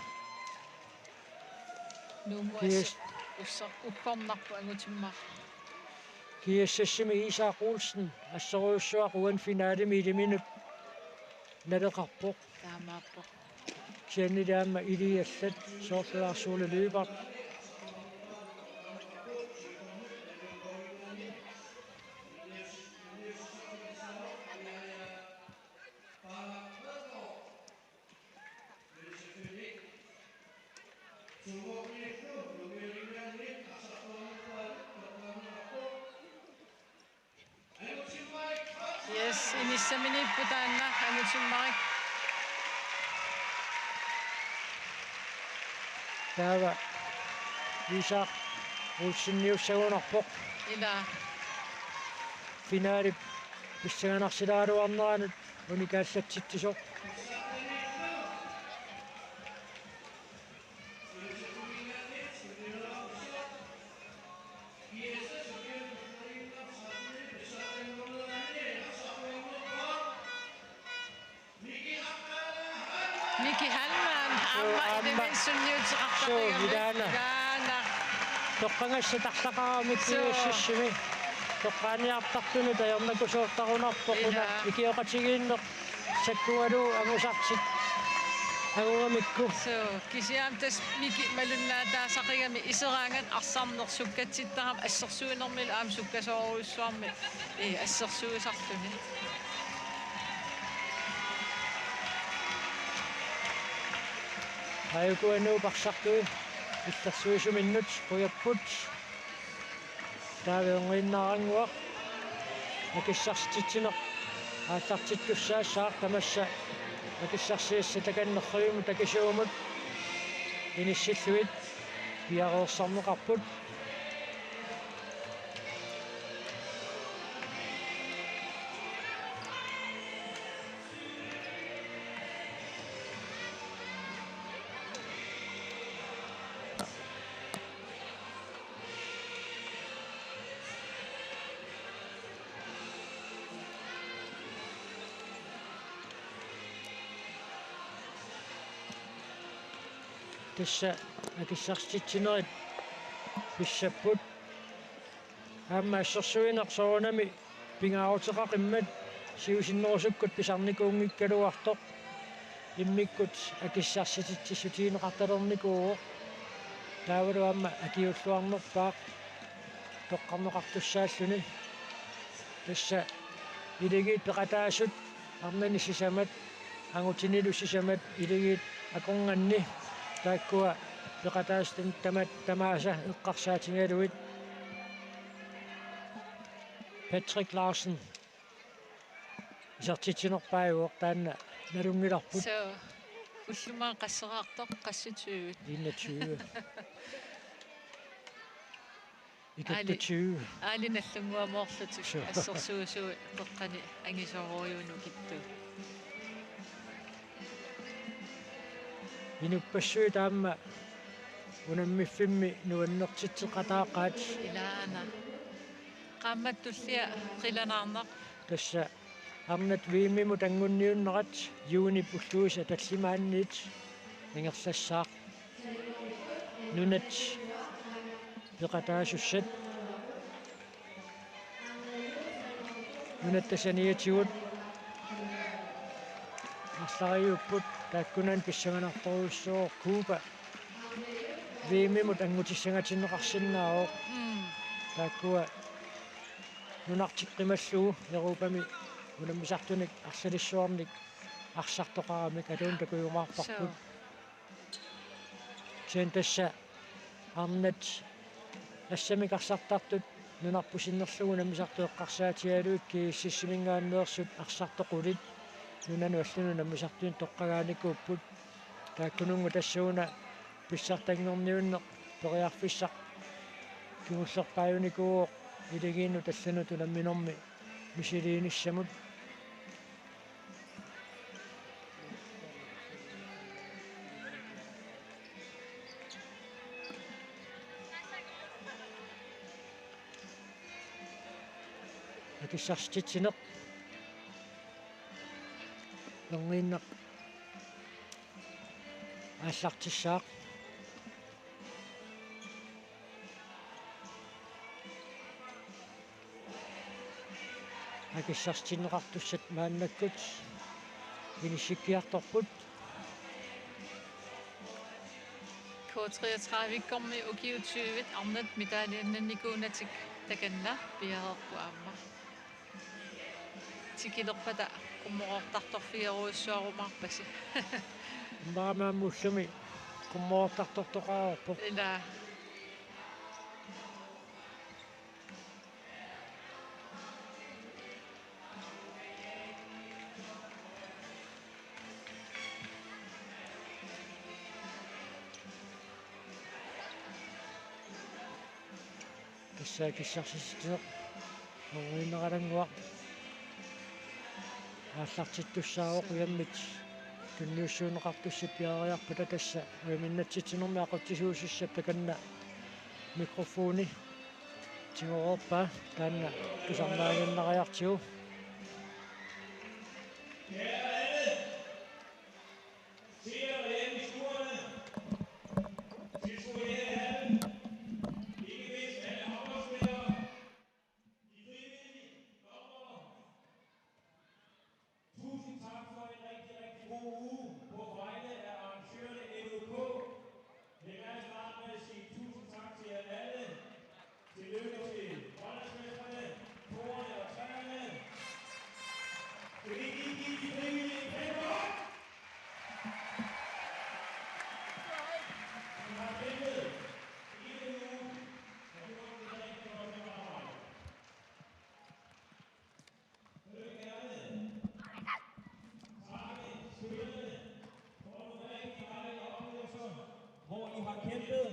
Nuummut Kiis. Assut ussor-, uggornarpoq Angutimmarik. G S S-imi Isak Olsen assorujussuaq uani finalemi iliminut naleqarpoq. Taamaappoq. Kisiannili aamma iliallat soorlu Lars Ole Lyberth. Inissaminiippoq taanna angutimmarik. Taava Isak Olseniussagunarpoq. Ila. Finalip pissanganarsilaaruarneranut unikaallatsitsisoq. Miki Hallmann, suu, aamma, aamma, ilivitsunniuteqartaqigami. Suu, ilaana. Ilaana. Toqqagassat arlaqaramik, suu, kiussissimi. Toqqaaniartartunut ajornakusoortarunarpoq una. Ilaa. Ikioqatigiinneq sakkugalugu angusartik angugamikku. Suu, kisianni tassa Miki malunnaataasaqigami iseraangat arsarneq sukkatsittarami assersuinermilu aamma sukkasoorujussuarmik, ee, assersuisarluni. Aajuku Anuup arsartui illersuisuminnut qujapput. Taava erniinnarannguaq akissarsititsineq aallartittussaassaaq, tamassa akissarsiassat takanna nerrivimmi takisuumut inissillugit piareersarneqarput. Tassa akissarsititsinerit pissapput. Aamma assersuineq soorunami pingaaruteqaqimmat siusinnerusukkut pisarnikuunngikkaluartoq immikkut akissarsititsissutigineqartalernikuuvoq. Taavalu aamma akiuulluarnerpaaq toqqarneqartussaalluni. Tassa iligiit peqataasut arnani sisamat, angutinilu sisamat iligiit akornanni, taakkua peqataasut tamat tamaasa eqqarsaatigalugit. Patrick Larsen isertitsinerpaajuvoq, taanna nalunngilarput. Suu, ullumimut qasseqartoq, qassit tyve? Enogtyve. Ikattu tyve. Aali, aali Nagdlunguamoorlutik. Suu. Assersuisui toqqani angisoorujussuuvoq nukittoq. Inuppassuit aamma unammiffimmi nuannertitseqataaqaat. Ilaana. Qaammat tullia qilanaarnaq. Tassa arnat V M-imut anguniunnerat juunip ulluisa tallimaanniit ingerlassaaq. Nunat peqataasussat, nunatta saniatigut arlariupput, taakkunani pissanganartorujussuuvoq Cuba V M-imut angutissangatinneqarsinnaavoq. Mm. Taakkua nunartik qimallugu Europami unammisartunik arlalissuarnik arsartoqaramik atuun takujumaarparput. Suu. Kisianni tassa arnat assamik arsartartut nunarput sinnerlugu unammisartut eqqarsaatigalugit G S S-iminngaanneersut arsartoq qulit nunanut allanut unammisartunut toqqagaanikuupput. Taakkununnga tassa una pissartanngorniunneq periarfissaq kingullerpaajunikuuvoq iligiinnut allanut unamminermi misiliinissamut. Akissarsititsineq. Erniinnaq aallartissaaq. Akissarsitinneqartussat maannakkut inissikkiartorput. K treogtredive-kkormi ukiut tyve arnat medaljenninnikuunatik takanna piareerput aamma. Tikilerpata qummoroortartorfigerujussuarumaarpasi. Maama aamma ullumi qummoroortartortoqareerpoq. Ilaa. Saakissarsissutineq. Uineralannguaq aallartittussaavoq ujammit tunniussuunneqartussat piareeriarpata tassa ujaminnatsitsinermi aqutsisuusussap takanna mikrofoni tigoroorpaa taanna tusarnaaginnariartigu. Tusind tak for en rigtig, rigtig god uge på vegne af arrangørerne N O K. Jeg vil gerne starte med at sige tusind tak til jer alle. Tillykke til håndværksmestrene, korene og træerne. Skal vi ikke lige give de frivillige en kæmpe hånd? Som har kæmpet hele ugen og gjort et rigtig godt stykke arbejde. Hvor I har kæmpet,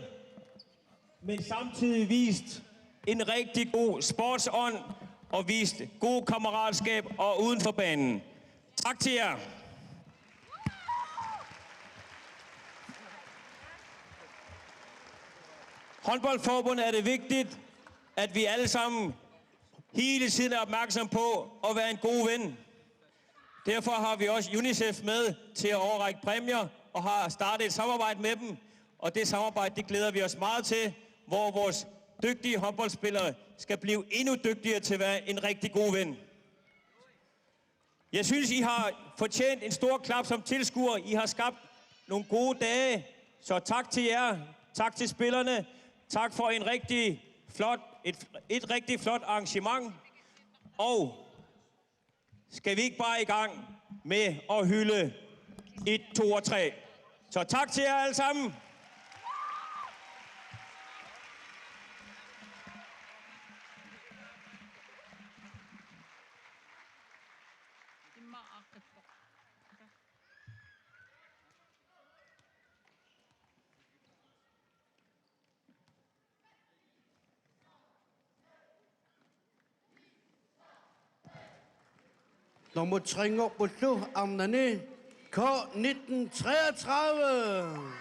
men samtidig vist en rigtig god sportsånd og vist god kammeratskab og uden for banen. Tak til jer. Håndboldforbund er det vigtigt, at vi alle sammen hele tiden er opmærksom på at være en god ven. Derfor har vi også UNICEF med til at overrække præmier og har startet et samarbejde med dem. Og det samarbejde, det glæder vi os meget til, hvor vores dygtige håndboldspillere skal blive endnu dygtigere til at være en rigtig god ven. Jeg synes, I har fortjent en stor klap som tilskuer. I har skabt nogle gode dage, så tak til jer. Tak til spillerne. Tak for en rigtig flot, et, et rigtig flot arrangement. Og skal vi ikke bare i gang med at hylde et, to og tre? Så tak til jer alle sammen. Nummer tre-nngorpullu arnani K nitten treogtredive.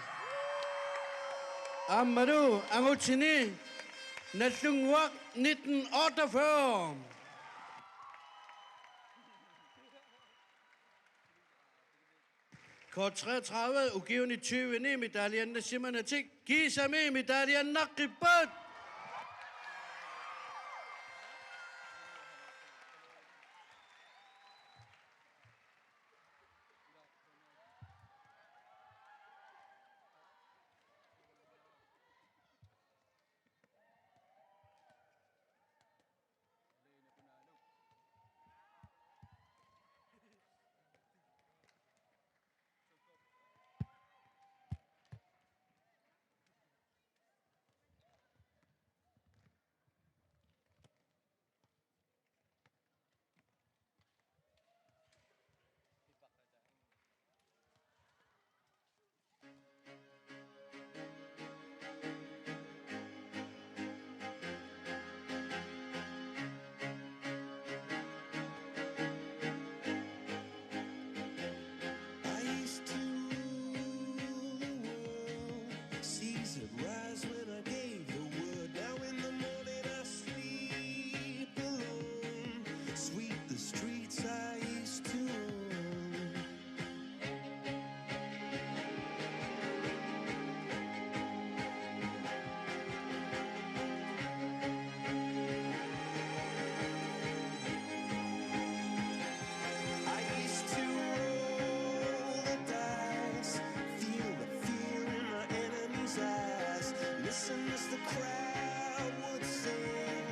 Aammalu angutini Nallunnguaq nitten otteogfyrre. K treogtredive ukiuni tyveni medaljennassimaneratik kiisami medaljennaqqippat. I used to rule the world. Seas that rise when I gave the word. Now in the morning I sleep alone. Sweep the streets I used to own. I used to roll the dice, feel the fear in my enemy's eyes. Listen as the crowd would sing.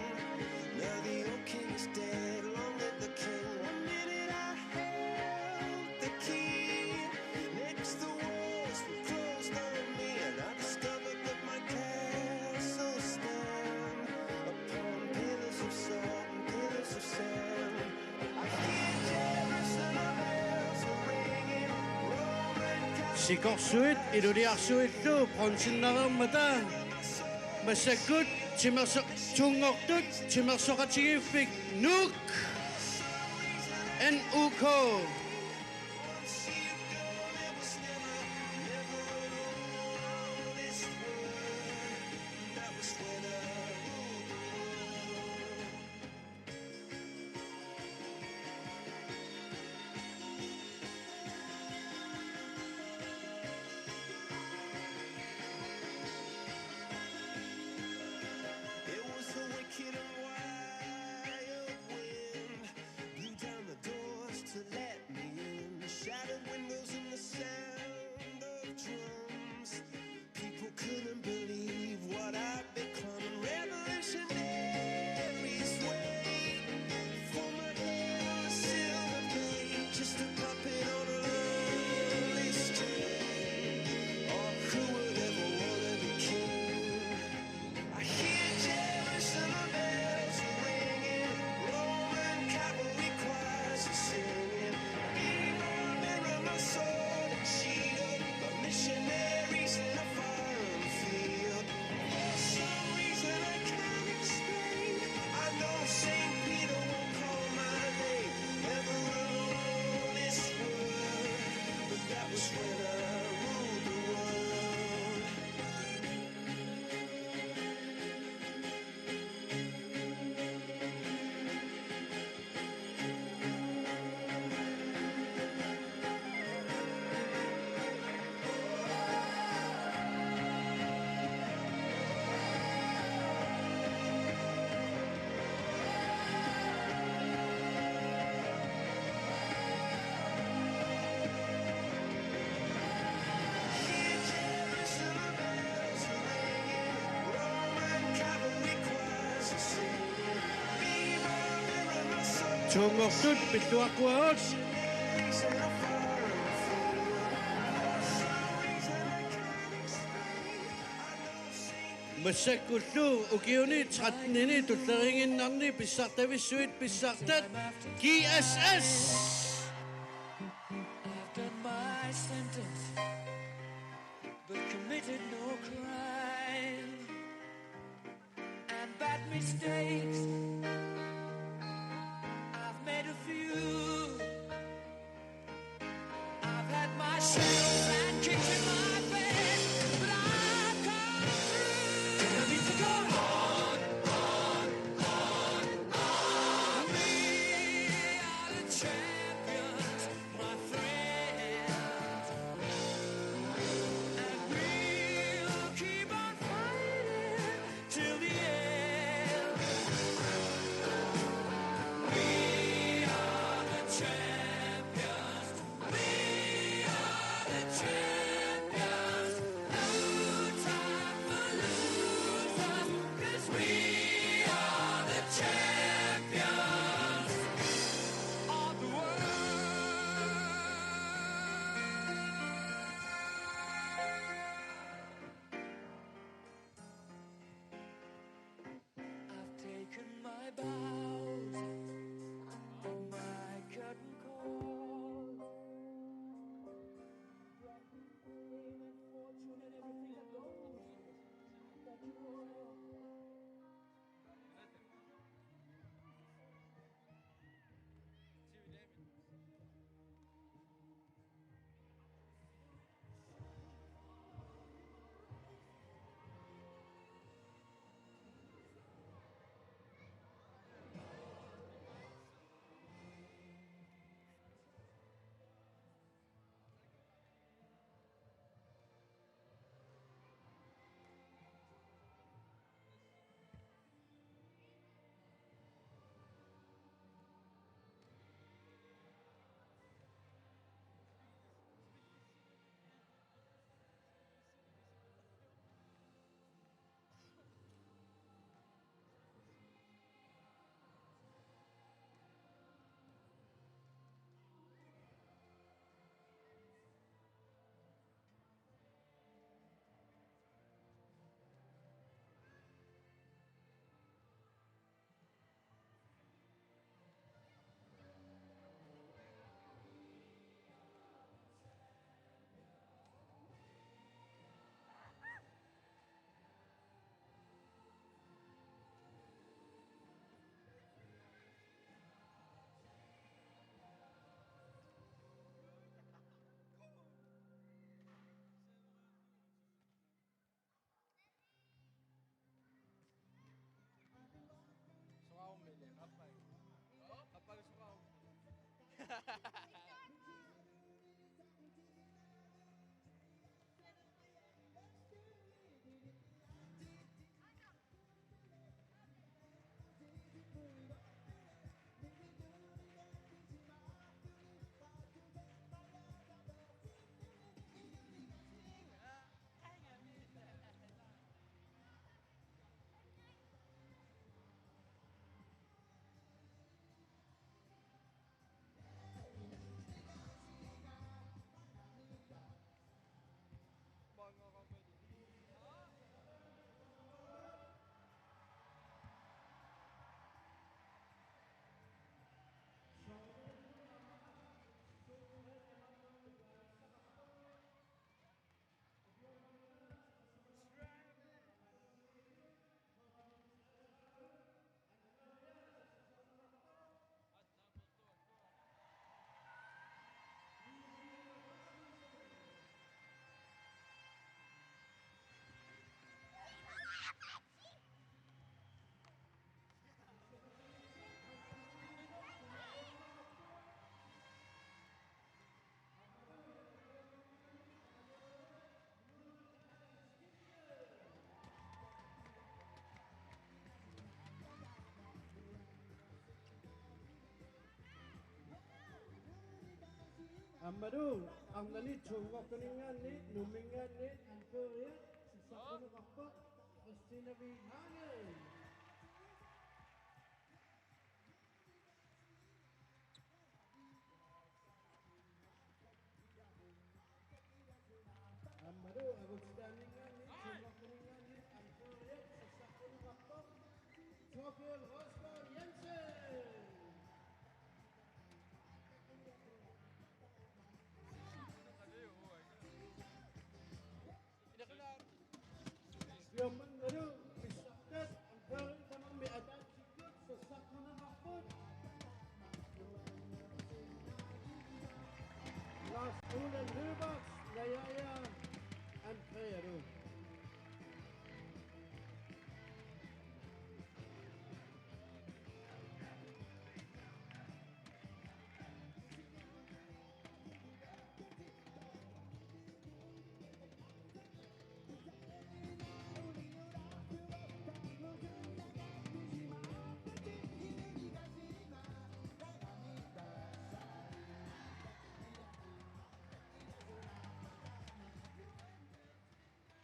Now the old king is dead, long live the king. One minute I held the key. Next the walls were closed on me, and I discovered that my castle stand upon pillars of salt and pillars of sand. I hear Jerusalem bells are ringing, Roman Catholic Sikorsuit iluliarsuillu bronzennareermata massakkut Timerso-, Tunngortut Timersoqatigiiffik Nuuk, N U K. It was the wicked and wild wind blew down the doors to let me in. Shattered windows and the sound of drums. People couldn't believe what I'd become. Revolutionaries wait for my head on a silver blade, just a puppet on a lonely string. Oh, who would ever wanna be king? I hear Jerusalem bells ringing, Roman cavalry choirs are singing. Be my mirror, my sword and shield, but missionaries in a foreign field. For some reason I can't explain, I know Saint Peter won't call my name ever on this world, but that was when I ruled the world. Tunngortut pilluaqquagut. Massakkullu ukiuni tretten-ini tulleriiginnarni pissartavissuit pissartat G S S. I've done my sentence, but committed no crime. And bad mistakes, I've made a few. I've had my shadows and kicks in my face, but I've come through. And I need to go on, on, on, on. We are the champions, my friends. And we'll keep on fighting till the end. We are the champions. We are the Aammalu arnani toogortuninngaanniit, Nuumminngaanniit, Anføria, sassartuneqarpoq, Christina V. Hage. Aammalu agutitaaninngaanniit, toogortuninngaanniit, Anføria, sassartuneqarpoq, Torkild Rosgaard Jensen. Siornangalu pissartat Anføriup tamarmi ataatsikkut sassartuneqarput. Lars Ole Lyberth, Najaja Andrealu.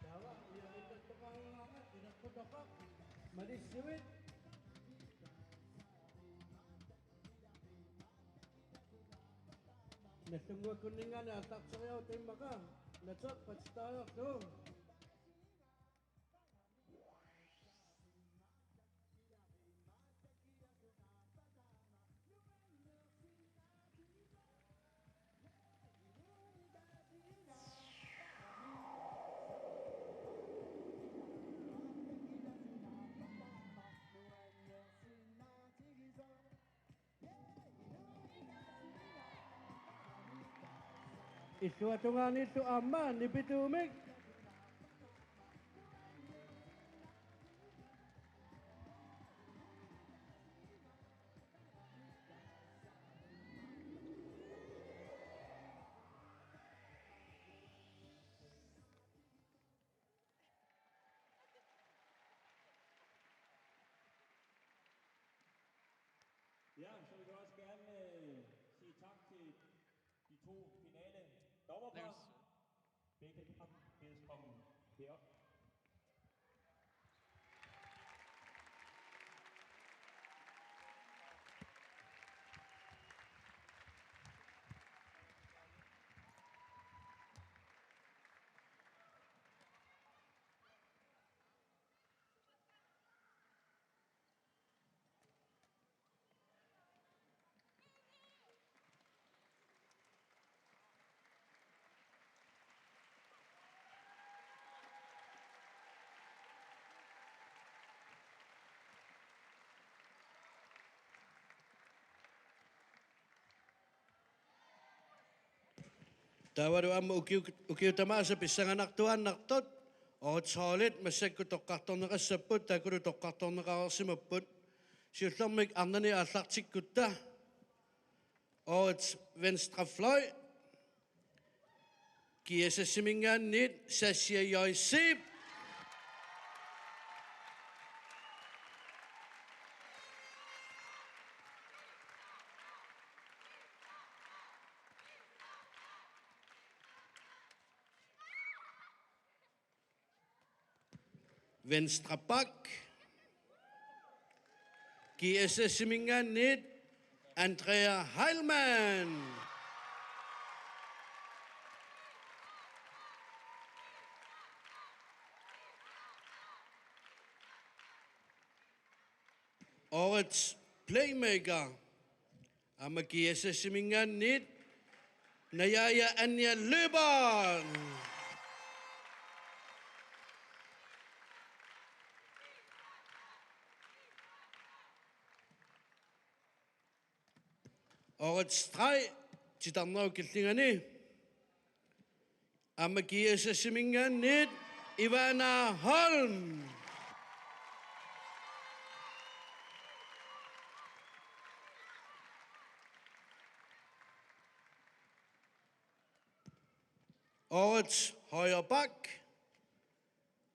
Taava ujarittattoqarunnaarmat ileqqutaqaq malissuit. Naggunnguakkunninngaanniit aallarteriarutta immaqa naterpatitaajarlu. Illuatungaaniillu aamma nipituumik. Ja, så vil jeg også gerne øh, sige tak til de to finale dommerpar. Begge par, bedes komme herop. Taavalu aamma ukiu-, ukiut tamaasa pissanganartuaannartut, årets holdit massakkut toqqartorneqassapput, taakkualu toqqartorneqareersimapput. Siullermik arnani aallartikkutta, årets venstre fløj, G S S-iminngaanniit Sassia J. Zeeb. Venstre back, G S S-iminngaanniit Andrea Heilmann. Årets playmaker, aamma G S S-iminngaanniit Najaja Anja Løberg. Årets streg, titarnerup killingani, aamma G S S-iminngaanniit Ivana Holm. Årets højre back,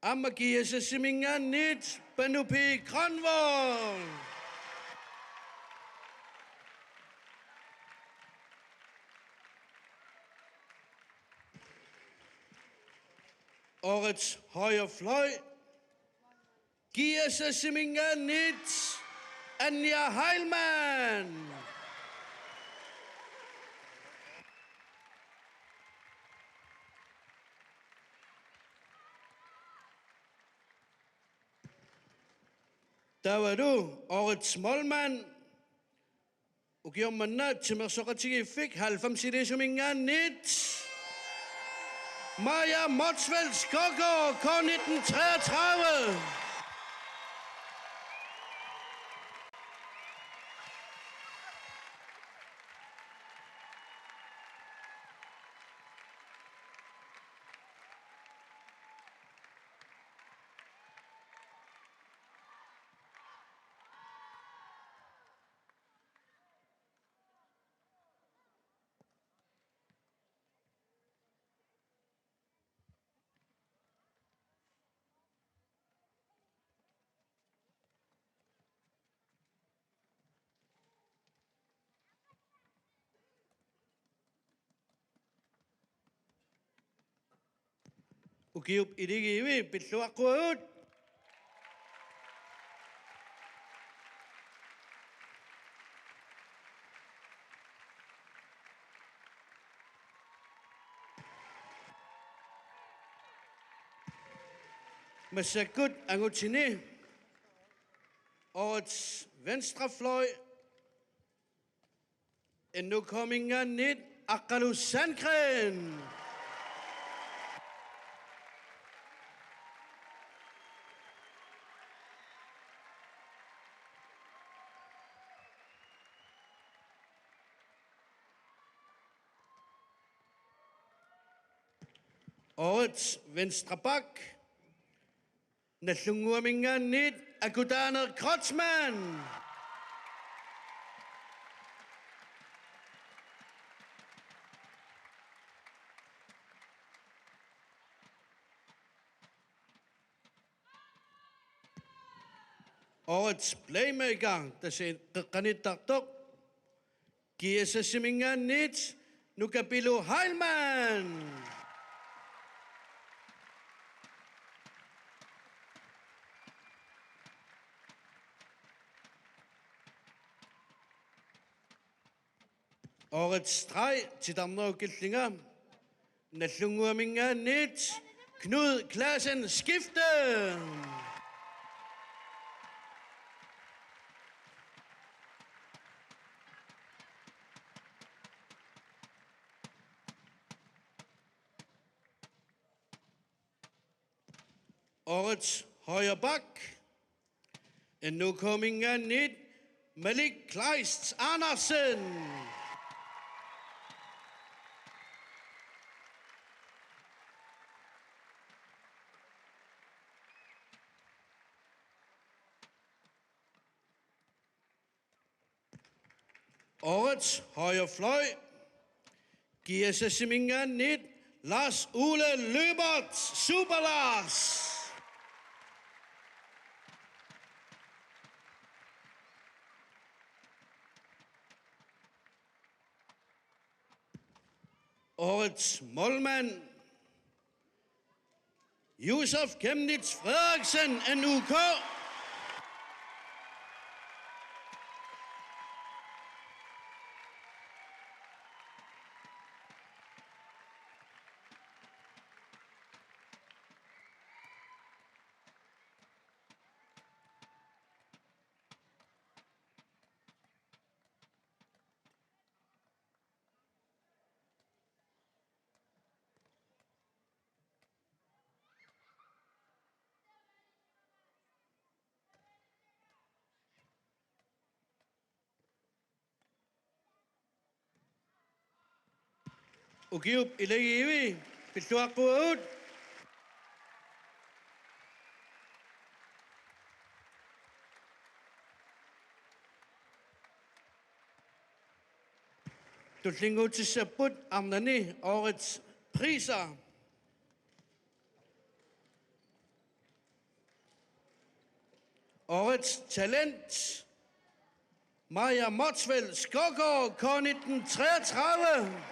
aamma G S S-iminngaanniit Panu P. Grønvold. Årets højre fløj, G S S-iminngaanniit Anja Heilmann. Taavalu årets målmand, ukioq manna timersoqatigiiffik halvfemsiliisuminngaanniit Maja Motzfeldt Skovgaard, K nitten treogtredive. Ukiup iligiivi pilluaqquagut. Massakkut angutini årets venstrefløj, N O K-minngaanniit Aqqalu Sandgreen. Årets venstre back, Nagdlunguaminngaanniit Akutaaneq Kreutzmann. Årets playmaker, tassa qeqqaniittartoq, G S S-iminngaanniit Nuka Pilu Heilmann. Årets streg, titarnerup killinga, Nagdlunguaminngaanniit Knud Klassen Skifte. Årets højre back, N O K-minngaanniit Malik Kleist Andersen. Årets højre fløj, G S S-iminngaanniit Lars Ole Lyberth, Super Lars. Årets målmand, Josef Chemnitz Frederiksen, N U K. Ukiup ilagiivi pilluaqquagut. Tullinnguutissapput arnani årets priser. Årets talent, Maja Motzfeldt Skovgaard, K nitten treogtredive.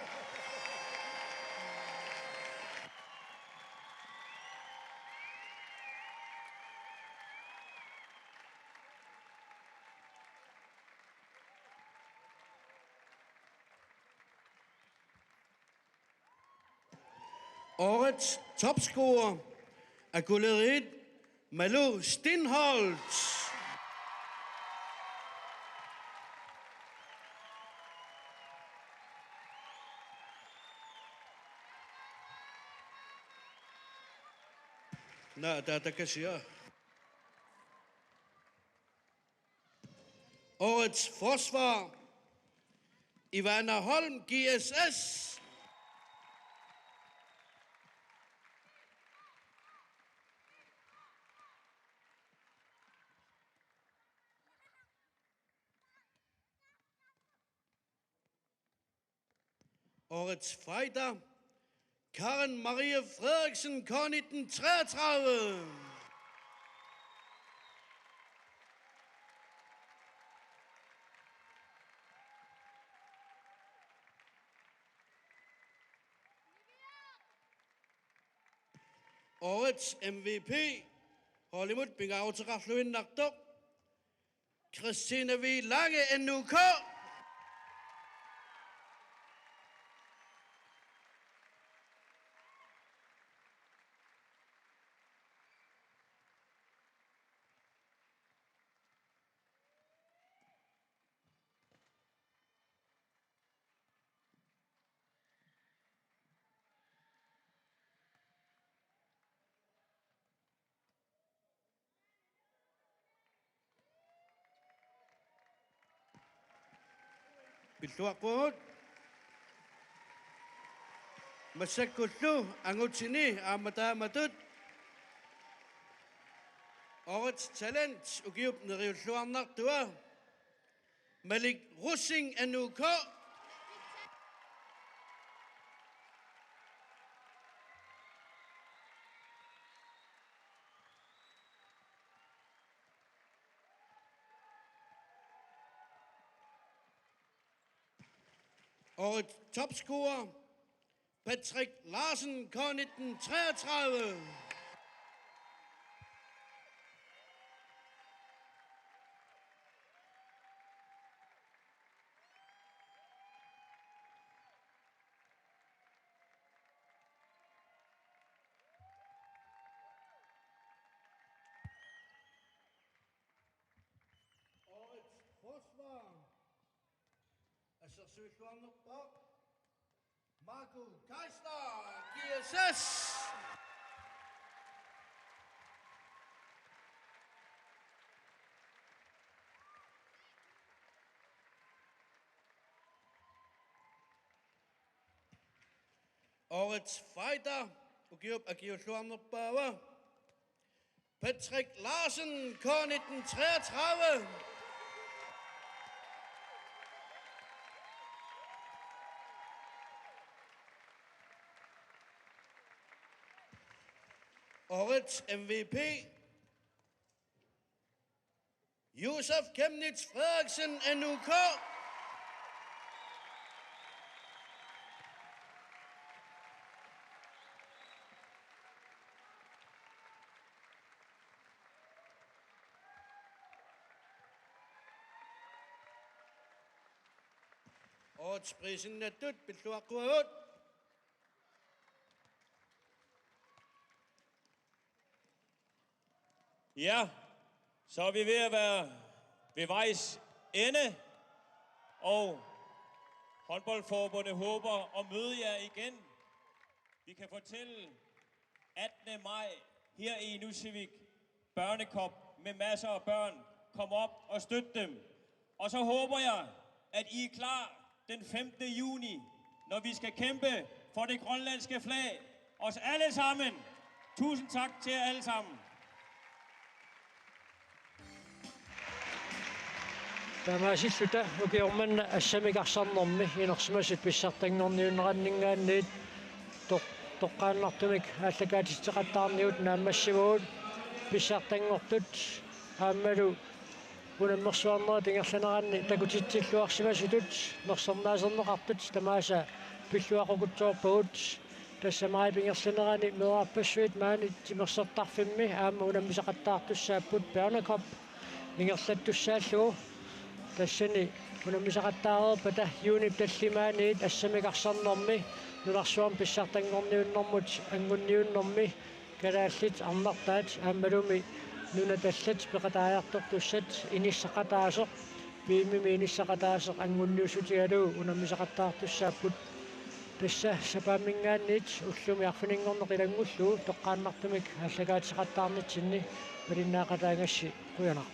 Årets topscorer, Akuleriit Malu Steenholdt. Naa, taava takasia. Årets forsvar, Ivana Holm, G S S. Årets fighter, Karen Marie Frederiksen, K nitten treogtredive. Årets M V P, holdimut pingaaruteqarluinnartoq, Christine V. Lange, N U K. Pilluaqquagut. Massakkullu angutini aamma taamatut Årets Talent ukiup neriulluarnartua, Malik Rosing, N U K. Årets topscorer, Patrick Larsen, K nitten treogtredive. Årets forsvar, assersuilluarnerpaaq Marco Geisler, G S S. Årets fighter, ukiup akiulluarnerpaava, Patrick Larsen, K nitten treogtredive. Årets M V P, Josef Chemnitz Frederiksen, N U K. Årets prisinnattut pilluaqquagut. Ja, så er vi ved at være ved vejs ende, og håndboldforbundet håber at møde jer igen. Vi kan fortælle, attende maj her i Nusivik, børnekop med masser af børn. Kom op og støt dem. Og så håber jeg, at I er klar den femtende juni, når vi skal kæmpe for det grønlandske flag. Os alle sammen. Tusind tak til jer alle sammen. Taamaasilluta ukioq manna assamik arsarnermi inersimasut pissartanngorniunneqanninngaanniit toq-, toqqaannartumik aallakaatitseqattaarnigut naammassivugut. Pissartanngortut aammalu unammersuarnerit ingerlaneranni takutitsilluarsimasutut nersornaaserneqartut tamaasa pilluaqqukutsoorpagut. Tassa maajip ingerlanerani meerarpassuit maani timersortarfimmi aamma unammisaqattaartussaapput Børnekop ingerlattussaallugu. Tassani Unammisaqattaareerpata juunip tallimaaniit assamik arsarnermi nunarsuarmi pissartanngorniunnermut angunniunnermi kalaallit arnartaat aammalumi nunatta allat peqataajartortussat inissaqataasoq, piimimi inissaqataasoq angunniussutigalugu unammisaqattaartussaapput. Tassa sapaamminngaanniit ullumi arfininngorneq ilanngullugu toqqaannartumik aallakaatitaqattaarnitsinni malinnaaqataagassi, qujanaq.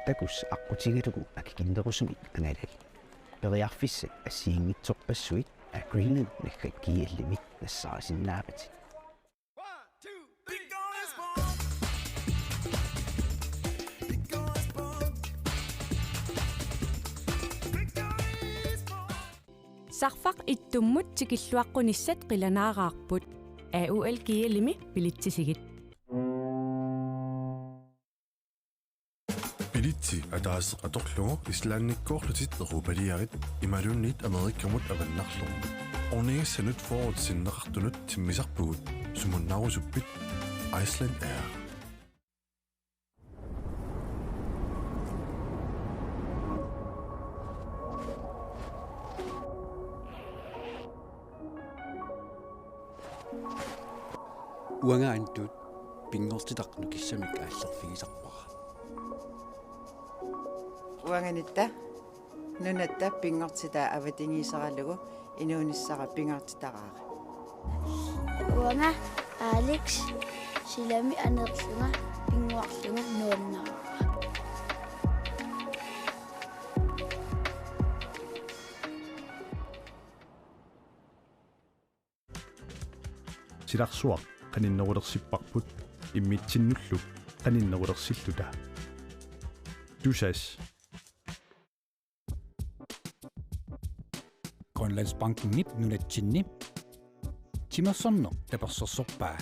Takuss' aqqutigalugu akikinnerusumik angalal. Periarfissat assigiinngitsorpassuit Agreement naggakkiallimi nassaarisinnaavat. Sarfaq ittummut tikilluaqqunissat qilanaaraarput. A U L G L-imi billetsisigit. Billetsi ataaseq atorlugu Islandikkoorlutit europaliarit imaluunniit Amerikamut avannarlugu. Ornigassanut fyrret sinneqartunut timmisarpugut. Sumunnaarusuppit? Iceland Air. Uanga Antut pinngortitaq nukissamik aallerfigisarpara. Uanga Nitta nunatta pinngortitaa avatangiiseralugu inuunissara pingaartitaraara. Uanga Alex silami aneerlunga pinnguarlunga nuannaraara. Silarsuaq qaninnerulersipparput immitsinnullu qaninnerulersilluta. Tusass. Grønlandsbankenip nunatsinni timersorneq tapersersorpaa.